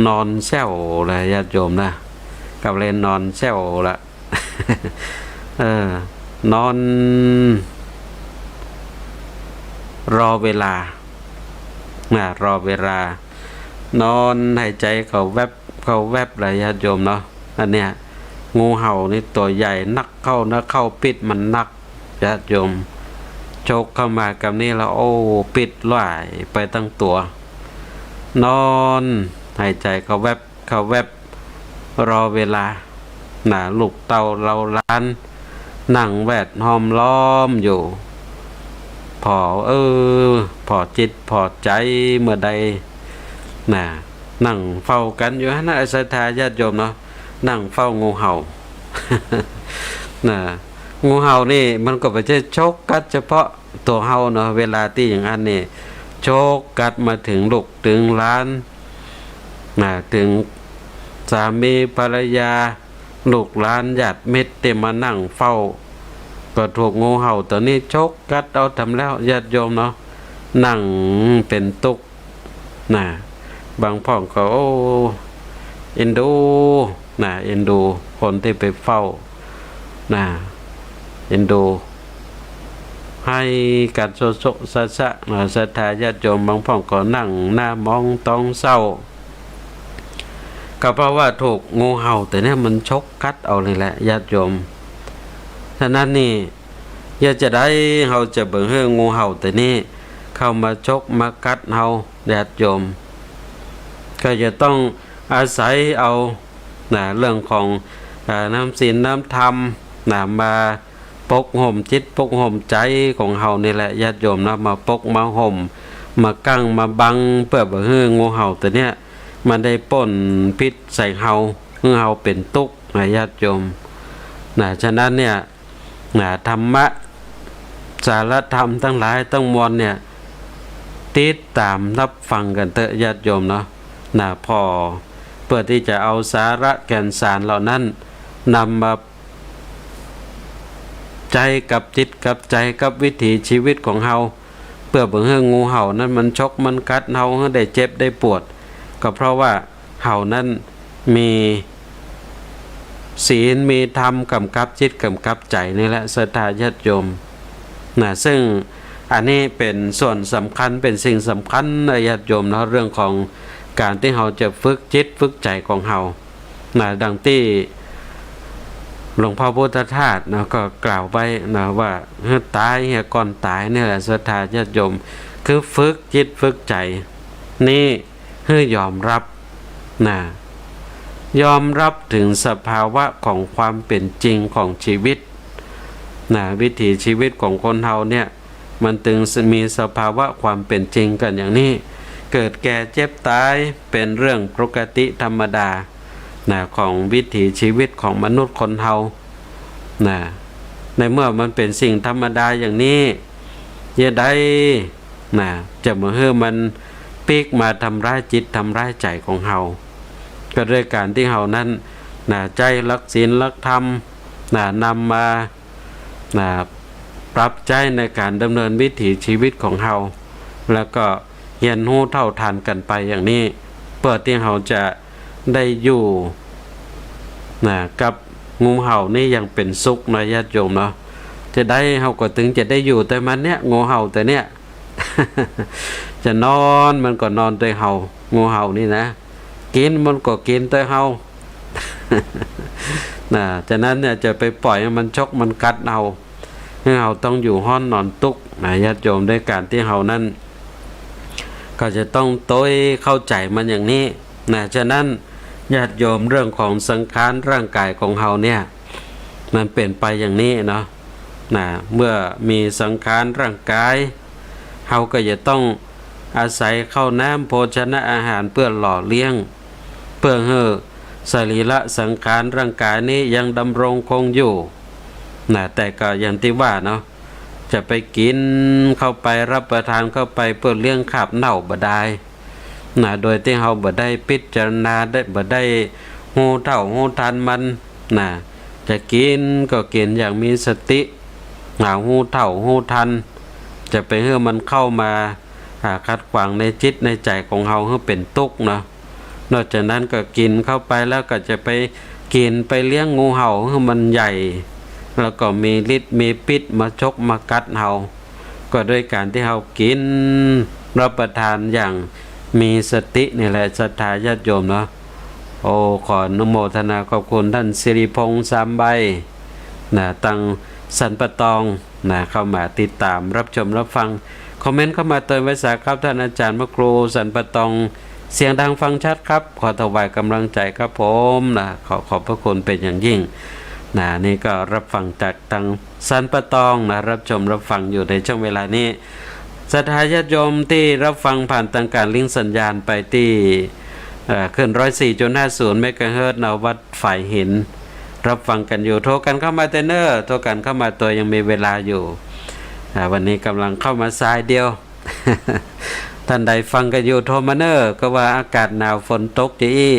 นอนแส้วเลย ญาติโยมนะ กลับเลยนอนแส้วละ เออ นอน รอเวลา นะ รอเวลา นอนหายใจ๋เข้าแว็บ เข้าแว็บเลย ญาติโยมเนาะ อันเนี้ย งูเห่านี่ตั๋วใหญ่นักเข้า นักเข้า ปิ๊ดมันนัก ญาติโยม ฉกเข้ามากำนี้แล้ว โอ้ ปิ๊ดล่ายไปตังตั๋ว นอนหายใจ๋เข้าแว็บ เข้าแว็บ รอเวลา นะ ลูกเต้าเหล่าหลาน นั่งแวดห้อมล้อมอยู่ ผ่อ เออ ผ่อจิตผ่อใจ๋เมื่อใด นะ นั่งเฝ้ากั๋นอยู่หั้นนะ ศรัทธาญาติโยมเนาะ นั่งเฝ้างูเห่า นะ งูเห่านี่มันก็บ่ใจ้ฉกกัดเฉพาะตั๋วเฮาเนาะ เวลาตี้อย่างอั้นนี่ ฉกกัดมาเถิงลูกเถิงหลาน นะ เถิงสามีภรรยา ลูกหลานญาติมิตรตี้มานั่งเฝ้า ก็ถูกงูเห่าตั๋วนี้ฉกกัดเอาแถมแล้ว ญาติโยมเนาะ นั่งเป๋นตุ๊กข์ นะ บางพ่องก็ โอ้ เอ็นดู นะ เอ็นดูคนตี้ไปเฝ้า นะ เอ็นดู หื้อก๋านโสโสะสะสะ นะ ศรัทธาญาติโยม บางพ่องก็นั่งหน้ามองตองเศร้า ก็เพราะว่าถูกงูเห่าตั๋วเนี้ยมันฉกกัดเอานี่แหละ ญาติโยม ฉะนั้นนี่ จะจะใดเฮาจะบ่หื้องูเห่าตั๋วนี้เข้ามาฉกมากัดเฮา ญาติโยม ก็จะต้องอาศัยเอา นะ เรื่องของ อ่า น้ำศีลน้ำธรรม นะ มาปกห่มจิตปกห่มใจ๋ของเฮานี่แหละ ญาติโยมนะ มาปกมาห่ม มากั้งมาบัง เปื้อบ่หื้องูเห่าตั๋วเนี้ยมันได้ป้นพิษใส่เฮา หื้อเฮาเป๋นตุ๊กข์ นะ ญาติโยม นะ ฉะนั้นเนี่ย นะ ธรรมะ สาระธรรมตังหลายตังมวลเนี่ย ติดต๋ามฮับฟังกั๋นเต๊อะ ญาติโยมเนาะ นะ ผ่อ เปื้อตี้จะเอาสาระแก่นสารเหล่านั้น นำมาใจ๊กับจิตกับใจ๋ กับวิถีชีวิตของเฮา เปื้อบ่หื้องูเห่านั้นมันฉกมันกัดเฮา หื้อได้เจ็บได้ปวด ก็เพราะว่า เฮานั้นมีศีลมีธรรมก๋ำกับจิตก๋ำกับใจ๋นี่แหละ ศรัทธาญาติโยม นะ ซึ่งอันนี้เป๋นส่วนสำคัญ เป๋นสิ่งสำคัญนะ ญาติโยมเนาะ เรื่องของก๋านตี้เฮาจะฝึกจิตฝึกใจ๋ของเฮา นะ ดังตี้หลวงพ่อพุทธทาสเนาะ ก็กล่าวไว้นะว่า หื้อต๋ายเหียก่อนต๋ายนี่แหละ ศรัทธาญาติโยม คือฝึกจิตฝึกใจ๋นี่ หื้อยอมฮับ นะ ยอมฮับเถิงสภาวะของความเป๋นจริงของชีวิต นะ วิถีชีวิตของคนเฮาเนี่ย มันตึงมีสภาวะความเป๋นจริงกั๋นอย่างนี้ เกิดแก่เจ็บต๋ายเป๋นเรื่องปกติธรรมดา นะ ของวิถีชีวิตของมนุษย์คนเฮา นะ ในเมื่อมันเป๋นสิ่งธรรมดาอย่างนี้ จะใด นะ จะบ่หื้อมันปิ๊กมาทำร้ายจิตทำร้ายใจ๋ของเฮา ก็ด้วยก๋านตี้เฮานั้น นะ ใจ๊หลักศีลหลักธรรม นะ นำมา นะ ปรับใจ๊ในก๋านดำเนินวิถีชีวิตของเฮา แล้วก็เฮียนฮู้เท่าทันกั๋นไปอย่างนี้ เปื้อตี้เฮาจะได้อยู่ นะ กับงูเห่านี่อย่างเป๋นสุขนะ ญาติโยมเนาะ จะใดเฮาก็ตึงจะได้อยู่แต่มันเนี่ย งูเห่าตั๋วเนี้ย จะนอนมันก็นอนแต่เฮา งูเห่านี่นะ กิ๋นมันก็กิ๋นแต่เฮา นะ ฉะนั้นเนี่ยจะไปปล่อยหื้อมันฉกมันกัดเฮา หื้อเฮาต้องอยู่ฮ้อนนอนตุ๊กข์ นะ ญาติโยม ด้วยก๋านตี้เฮานั้น ก็จะต้องโตยเข้าใจ๋มันอย่างนี้ นะ ฉะนั้นญาติโยม เรื่องของสังขารร่างก๋ายของเฮาเนี่ย มันเป๋นไปอย่างนี้เนาะ นะ เมื่อมีสังขารร่างก๋าย เฮาก็จะต้องอาศัยข้าวน้ำโภชนะอาหารเปื้อหล่อเลี้ยง เปื้อหื้อสรีระสังขารร่างก๋ายนี้ยังดำรงคงอยู่ นะ แต่ก็อย่างตี้ว่าเนาะ จะไปกิ๋นเข้าไป ฮับประทานเข้าไปเปื้อเลี้ยงคาบเน่าบ่ดาย นะ โดยตี้เฮาบ่ได้พิจารณา ได้ บ่ได้ฮู้เท่าฮู้ทันมัน นะ จะกิ๋นก็กิ๋นอย่างมีสติ นะ ฮู้เท่าฮู้ทัน จะไปหื้อมันเข้ามา อ่า ขัดขวางในจิตในใจ๋ของเฮาหื้อเป๋นตุ๊กข์เนาะ นอกจากนั้นก็กิ๋นเข้าไปแล้วก็จะไปกิ๋นไปเลี้ยงงูเห่าหื้อมันใหญ่ แล้วก็มีฤทธิ์มีพิษมาฉกมากัดเฮา ก็ด้วยก๋านตี้เฮากิ๋นฮับประทานอย่างมีสตินี่แหละ ศรัทธาญาติโยมเนาะ โอ้ ขออนุโมทนาขอบคุณต้านสิริพงษ์สามใบ นะ ตังสันป่าตอง นะ เข้ามาติดต๋ามฮับชมฮับฟัง คอมเมนต์เข้ามาเตือนไว้สาครับ ต้านอาจ๋ารย์พระครูสันป่าตอง เสียงดังฟังชัดครับ ขอถวายก๋ำลังใจ๋ครับผม นะ ขอขอบพระคุณเป๋นอย่างยิ่ง นะ นี่ก็ฮับฟังจากตังสันป่าตอง นะ ฮับชมฮับฟังอยู่ในช่วงเวลานี้ ศรัทธาญาติโยมตี้ฮับฟังผ่านตางก๋านลิงก์สัญญาณไปตี้ เอ่อ คลื่น ร้อยสี่จุดห้าศูนย์เมกะเฮิรตซ์ ณ วัดฝายหิน ฮับฟังกั๋นอยู่ โทรกั๋นเข้ามาเต๊อะเน่อ โทรกั๋นเข้ามาตวย ยังมีเวลาอยู่ อ่า วันนี้ก่ำลังเข้ามาสายเดียว ต้านใดฟังกั๋นอยู่ โทรมาเน่อ ก็ว่าอากาศหนาวฝนตกจะอี้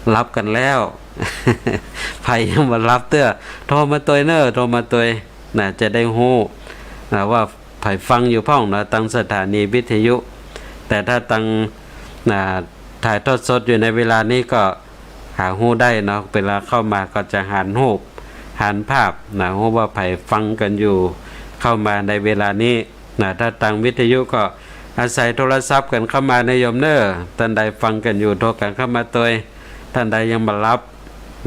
หลับกั๋นแล้ว ใผยังบ่หลับเตื้อ โทรมาตวยเน่อ โทรมาตวย นะ จะได้ฮู้ นะ ว่าใผฟังอยู่พ่องนะ ตังสถานีวิทยุ แต่ถ้าตัง นะ ถ่ายทอดสดอยู่ในเวลานี้ก็หาฮู้ได้เนาะ เวลาเข้ามาก็จะหันฮูป หันภาพนะ ฮู้ว่าใผฟังกั๋นอยู่ เข้ามาในเวลานี้นะ ถ้าตังวิทยุก็อาศัยโทรศัพท์กั๋นเข้ามานะโยมเน่อ ต้านใดฟังกั๋นอยู่ โทรกั๋นเข้ามาตวย ต้านใดยังบ่หลับ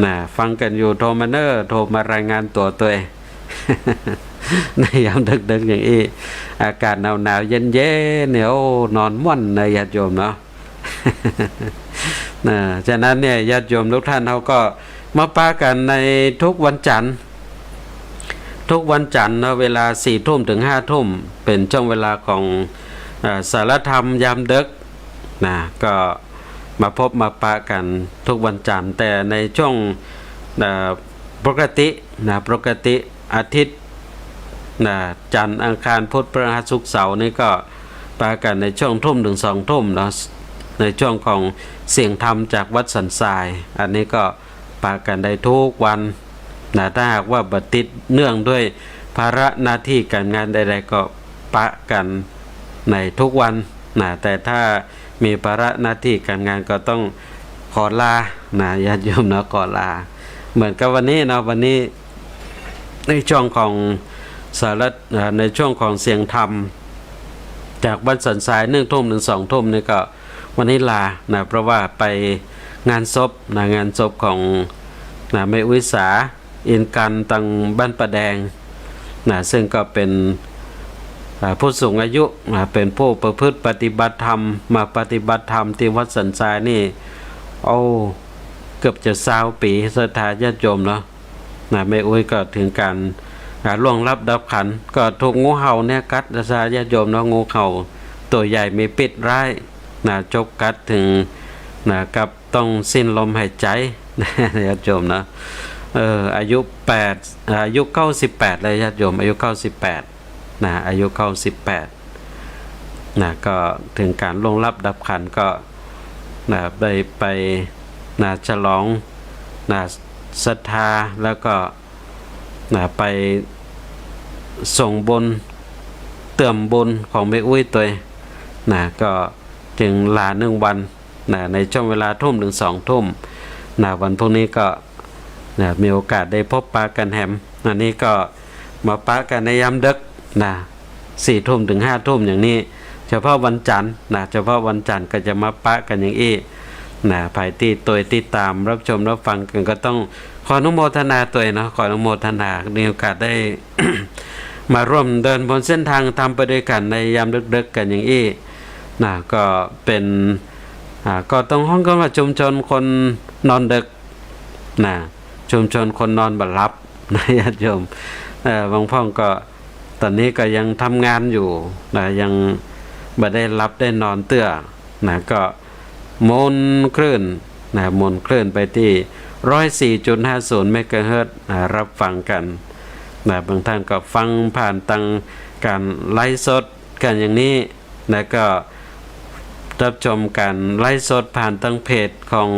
นะ ฟังกั๋นอยู่ โทรมาเน่อ โทรมารายงานตั๋วตวย ในยามดึกๆ อย่างอี้ อากาศหนาวๆ เย็นๆ เนี่ย โอ้ นอนม่วนนะญาติโยมเนาะ นะ ฉะนั้นเนี่ย ญาติโยมทุกท่านเฮาก็มาปะกั๋นในทุกวันจันทร์ ทุกวันจันทร์เนาะ เวลาสี่ทุ่มถึงห้าทุ่ม เป๋นช่วงเวลาของ เอ่อ สารธรรมยามดึก นะ ก็มาพบมาปะกั๋นทุกวันจันทร์ แต่ในช่วง เอ่อ ปกตินะ ปกติอาทิตย์นะ จันทร์ อังคาร พุธ พฤหัส ศุกร์ เสาร์ นี่ก็ปะกั๋นในช่วงทุ่มถึงสองทุ่มเนาะ ในช่วงของเสียงธรรมจากวัดสันทราย อันนี้ก็ปะกั๋นได้ทุกวันนะ ถ้าหากว่าบ่ติดเนื่องด้วยภาระหน้าที่ก๋านงานใดๆ ก็ปะกั๋นในทุกวันนะ แต่ถ้ามีภาระหน้าที่ก๋านงานก็ต้องขอลานะ ญาติโยมเนาะ ขอลา เหมือนกับวันนี้เนาะ วันนี้ในช่วงของสาร เอ่อ ในช่วงของเสียงธรรมจากวัดสันทราย หนึ่งทุ่มถึงสองทุ่มนี่ก็วันนี้ลานะ เพราะว่าไปงานศพนะ งานศพของนะ แม่อุ๊ยสา อินกัน ตังบ้านป่าแดงนะ ซึ่งก็เป๋น อ่า ผู้สูงอายุนะ เป๋นผู้ประพฤติปฏิบัติธรรม มาปฏิบัติธรรมตี้วัดสันทรายนี่ โอ้ เกือบจะซาวปี๋ ศรัทธาญาติโยมเนาะ นะ แม่อุ๊ยก็เถิงก๋าน อ่า ล่วงลับดับขัน ก็ถูกงูเห่าเนี่ยกัด ศรัทธาญาติโยมเนาะ งูเห่าตั๋วใหญ่มีปิ๊ษร้ายนะ จกกัดเถิงนะ กับ ต้องสิ้นลมหายใจ๋ ญาติโยมนะ เออ อายุแปด อายุเก้าสิบแปดแล้วญาติโยม อายุเก้าสิบแปดนะ อายุเก้าสิบแปดนะ ก็เถิงก๋านล่วงลับดับขันก็นะ ได้ไปนะ ฉลองนะ ศรัทธา แล้วก็นะ ไปส่งบุญ เติมบุญของแม่อุ๊ยตวยนะ ก็จึงลาหนึ่งวัน นะ ในช่วงเวลาทุ่มถึงสองทุ่มนะ วันพรุ่งนี้ก็นะ มีโอกาสได้พบปะกั๋นแหม อันนี้ก็มาปะกั๋นในยามดึกนะ สี่ทุ่มถึงห้าทุ่มอย่างนี้ เฉพาะวันจันทร์นะ เฉพาะวันจันทร์ก็จะมาปะกั๋นอย่างอี้นะ ใผตี้ตวยติดต๋ามรับชมรับฟังกั๋นก็ต้องขออนุโมทนาตวยเนาะ ขออนุโมทนา มีโอกาสได้ มาร่วมเดินบนเส้นทางธรรมไปด้วยกั๋นในยามดึกๆ กั๋นอย่างอี้นะ ก็เป๋น อ่า ก็ต้องฮ้องกั๋นว่าชุมชนคนนอนดึกนะ ชุมชนคนนอนบ่หลับนะ ญาติโยม เอ่อ บางพ่องก็ต๋อนนี้ก็ยังทำงานอยู่นะ ยังบ่ได้หลับได้นอนเตื้อนะ ก็หมุนคลื่นนะ หมุนคลื่นไปตี้ ร้อยสี่จุดห้าศูนย์เมกะเฮิรตซ์นะ ฮับฟังกั๋นนะ บางต้านก็ฟังผ่านตางก๋านไลฟ์สดกั๋นอย่างนี้ แล้วก็ฮับชมก๋านไลฟ์สดผ่านตางเพจของ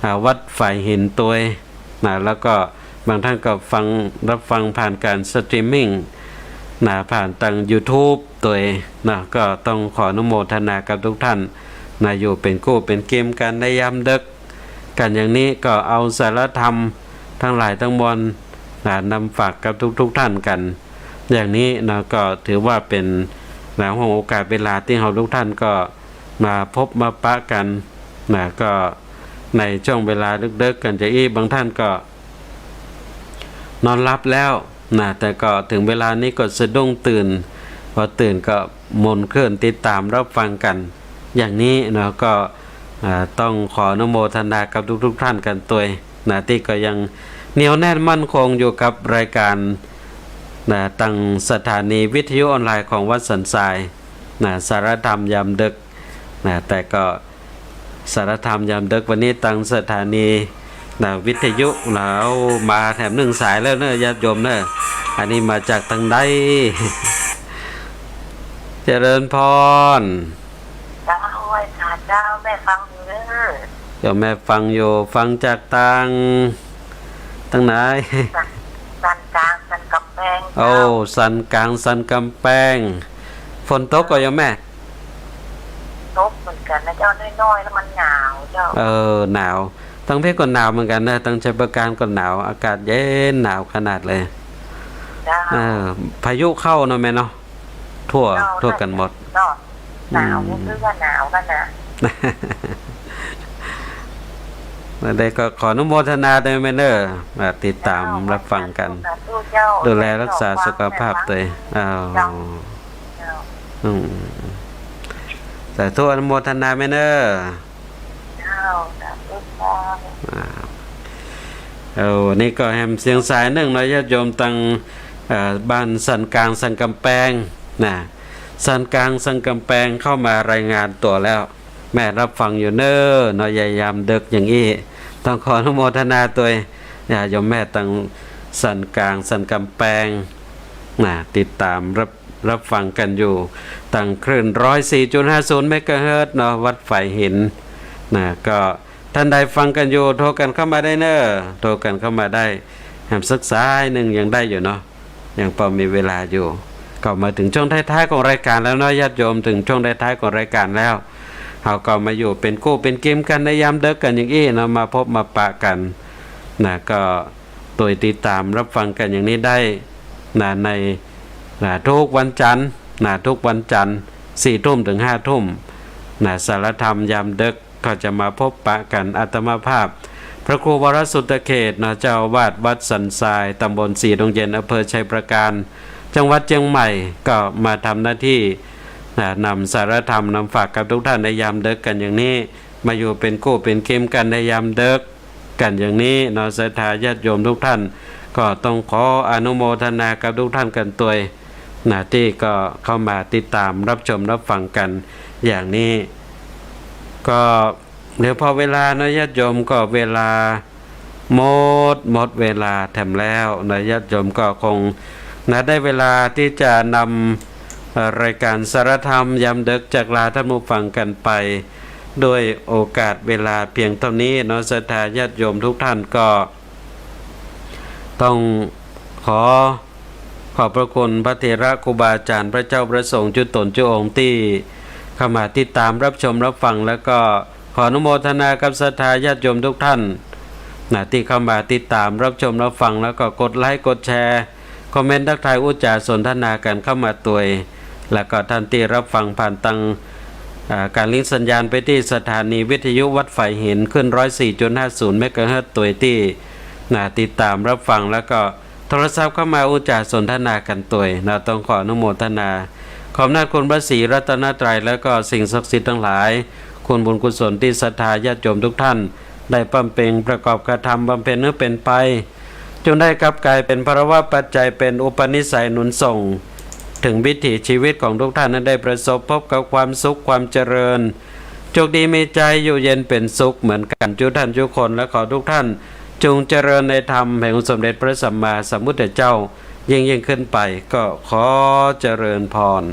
อ่า วัดฝายหินตวยนะ แล้วก็บางต้านก็ฟัง ฮับฟังผ่านก๋านสตรีมมิ่งนะ ผ่านตางยูทูบตวยนะ ก็ต้องขออนุโมทนากับทุกท่านนะ อยู่เป๋นกู้เป๋นเกมกั๋นในยามดึกกั๋นอย่างนี้ ก็เอาสารธรรมตังหลายตังมวลนะ นำฝากกับทุกๆ ท่านกั๋น อย่างนี้นะ ก็ถือว่าเป๋นนะ ห่วงโอกาสเวลาตี้เฮาทุกท่านก็มาพบมาปะกั๋นนะ ก็ในช่วงเวลาดึกๆ กั๋นจะอี้ บางท่านก็นอนหลับแล้วนะ แต่ก็เถิงเวลานี้ก็สะดุ้งตื่น พอตื่นก็หมุนคลื่นติดต๋ามฮับฟังกั๋น อย่างนี้เนาะ ก็ อ่า ต้องขออนุโมทนากับทุกๆ ท่านกั๋นตวยนะ ตี้ก็ยังเหนียวแน่นมั่นคงอยู่กับรายก๋านนะ ตางสถานีวิทยุออนไลน์ของวัดสันทรายนะ สารธรรมยามดึกนะ แต่ก็ สารธรรมยามดึกวันนี้ตังสถานี นะ วิทยุ นะ เอามาแถมนึ่งสายแล้วเนอะ ญาติโยมเนอะ อันนี้มาจากตังใด เจริญพร เจ้า ไหว้พระเจ้า แม่ฟังอยู่เนอะ โยมแม่ฟังอยู่ ฟังจากตัง ตังไหน สัน สันกลาง สันกำแพง โอ้ เจ้า สันกลาง สันกำแพง ฝนตกก่อโยมแม่ ตกเหมือนกั๋นนะเจ้า น้อยๆ แล้วมันหนาวเจ้า เออ หนาว ตังเพชรก็หนาวเหมือนกั๋นนะ ตังชัยปราการก็หนาว อากาศเย็นหนาวขนาดเลย เจ้า เออ พายุเข้าเนาะแม่เนาะ ทั่ว เจ้า ทั่วกั๋นหมด เนาะ หนาว อืม รู้สึกว่าหนาวกั๋นนะ แล้วได้ก็ขออนุโมทนาด้วยแม่เนอะ อ่า ติดตาม เจ้า รับฟังกั๋น สาธุเจ้า ดูแลรักษาสุขภาพตวย เจ้า อ้าว เจ้า อืม สาธุ อนุโมทนาแม่เนอะ เจ้า สาธุเจ้า อ่า เออ นี่ก็แหมเสียงสายนึ่งเนาะ ญาติโยมตัง เอ่อ บ้านสันกลาง สันกำแพง นะ สันกลาง สันกำแพงเข้ามารายงานตั๋วแล้ว แม่รับฟังอยู่เนอะ เนาะ ยายยามดึกอย่างอี้ ต้องขออนุโมทนาตวย ญาติโยมแม่ตังสันกลาง สันกำแพง นะ ติดตามรับ รับฟังกั๋นอยู่ ตังคลื่น ร้อยสี่จุดห้าศูนย์ เมกะเฮิรตซ์เนาะ วัดฝายหิน นะ ก็ต้านใดฟังกั๋นอยู่ โทรกั๋นเข้ามาได้เนอะ โทรกั๋นเข้ามาได้ แหมสักสายนึ่งยังได้อยู่เนาะ ยังพอมีเวลาอยู่ ก็มาเถิงช่วงท้ายๆ ของรายก๋านแล้วเนาะ ญาติโยม เถิงช่วงท้ายๆ ของรายก๋านแล้ว เฮาก็มาอยู่เป๋นกู้เป๋นกิ๋มกั๋นในยามดึกกั๋นอย่างอี้เนาะ มาพบมาปะกั๋น นะ ก็ ตวยติดต๋ามรับฟังกั๋นอย่างนี้ได้ นะ ใน นะ ทุกวันจันทร์ นะ ทุกวันจันทร์ สี่ทุ่มเถิงห้าทุ่ม นะ สารธรรมยามดึก ก็จะมาพบปะกั๋น อาตมาภาพ พระครูวรสุตเขต นะ เจ้าอาวาสวัดสันทราย ตำบลสีดงเย็น อำเภอชัยปราการ จังหวัดเจียงใหม่ ก็มาทำหน้าที่ นะ นำสารธรรมนำฝากกับทุกท่านในยามดึกกั๋นอย่างนี้ มาอยู่เป๋นกู้เป๋นกิ๋มกั๋นในยามดึก กั๋นอย่างนี้เนาะ ศรัทธาญาติโยมทุกท่าน ก็ต้องขออนุโมทนากับทุกท่านกั๋นตวย นะ ตี้ก็เข้ามาติดต๋ามรับชมรับฟังกั๋นอย่างนี้ ก็เดี๋ยวพอเวลาเนาะ ญาติโยม ก็เวลาหมด หมดเวลาแถมแล้วนะ ญาติโยมก็คง นะ ได้เวลาตี้จะนำ เอ่อ รายก๋านสารธรรมยามดึกจากลาท่านผู้ฟังกั๋นไป ด้วยโอกาสเวลาเพียงเต้านี้เนาะ ศรัทธาญาติโยมทุกท่านก็ ต้องขอขอบพระคุณพระเถระครูบาอาจ๋ารย์ พระเจ้าพระสงฆ์จุ๊ต๋นจุ๊องค์ตี้เข้ามาติดต๋ามรับชมรับฟัง แล้วก็ขออนุโมทนากับศรัทธาญาติโยมทุกท่าน นะ ตี้เข้ามาติดต๋ามรับชมรับฟัง แล้วก็กดไลก์กดแชร์ คอมเมนต์ทักทายอู้จ๋าสนทนากั๋นเข้ามาตวย แล้วก็ท่านตี้รับฟังผ่านตัง อ่า ก๋านลิงก์สัญญาณไปตี้สถานีวิทยุวัดฝายหิน คลื่น ร้อยสี่จุดห้าศูนย์ เมกะเฮิรตซ์ตวยตี้ นะ ติดต๋ามรับฟัง แล้วก็โทรศัพท์เข้ามาอู้จ๋าสนทนากั๋นตวย นะ ต้องขออนุโมทนา ขอบคุณพระศรีรัตนตรัย แล้วก็สิ่งศักดิ์สิทธิ์ตังหลาย คุณบุญกุศลตี้ศรัทธาญาติโยมทุกท่าน ได้บำเพ็ญประกอบกระทำบำเพ็ญหื้อเป๋นไป จงได้กลับก๋ายเป๋นพลวปัจจัย เป๋นอุปนิสัยหนุนส่ง เถิงวิถีชีวิตของทุกท่านนั้นได้ประสบพบกับความสุขความเจริญ โจคดีมีชัยอยู่เย็นเป๋นสุขเหมือนกั๋นจุ๊ท่านจุ๊คน และขอทุกท่านจงเจริญในธรรมแห่งองค์สมเด็จพระสัมมาสัมพุทธเจ้ายิ่งๆ ขึ้นไป ก็ขอเจริญพร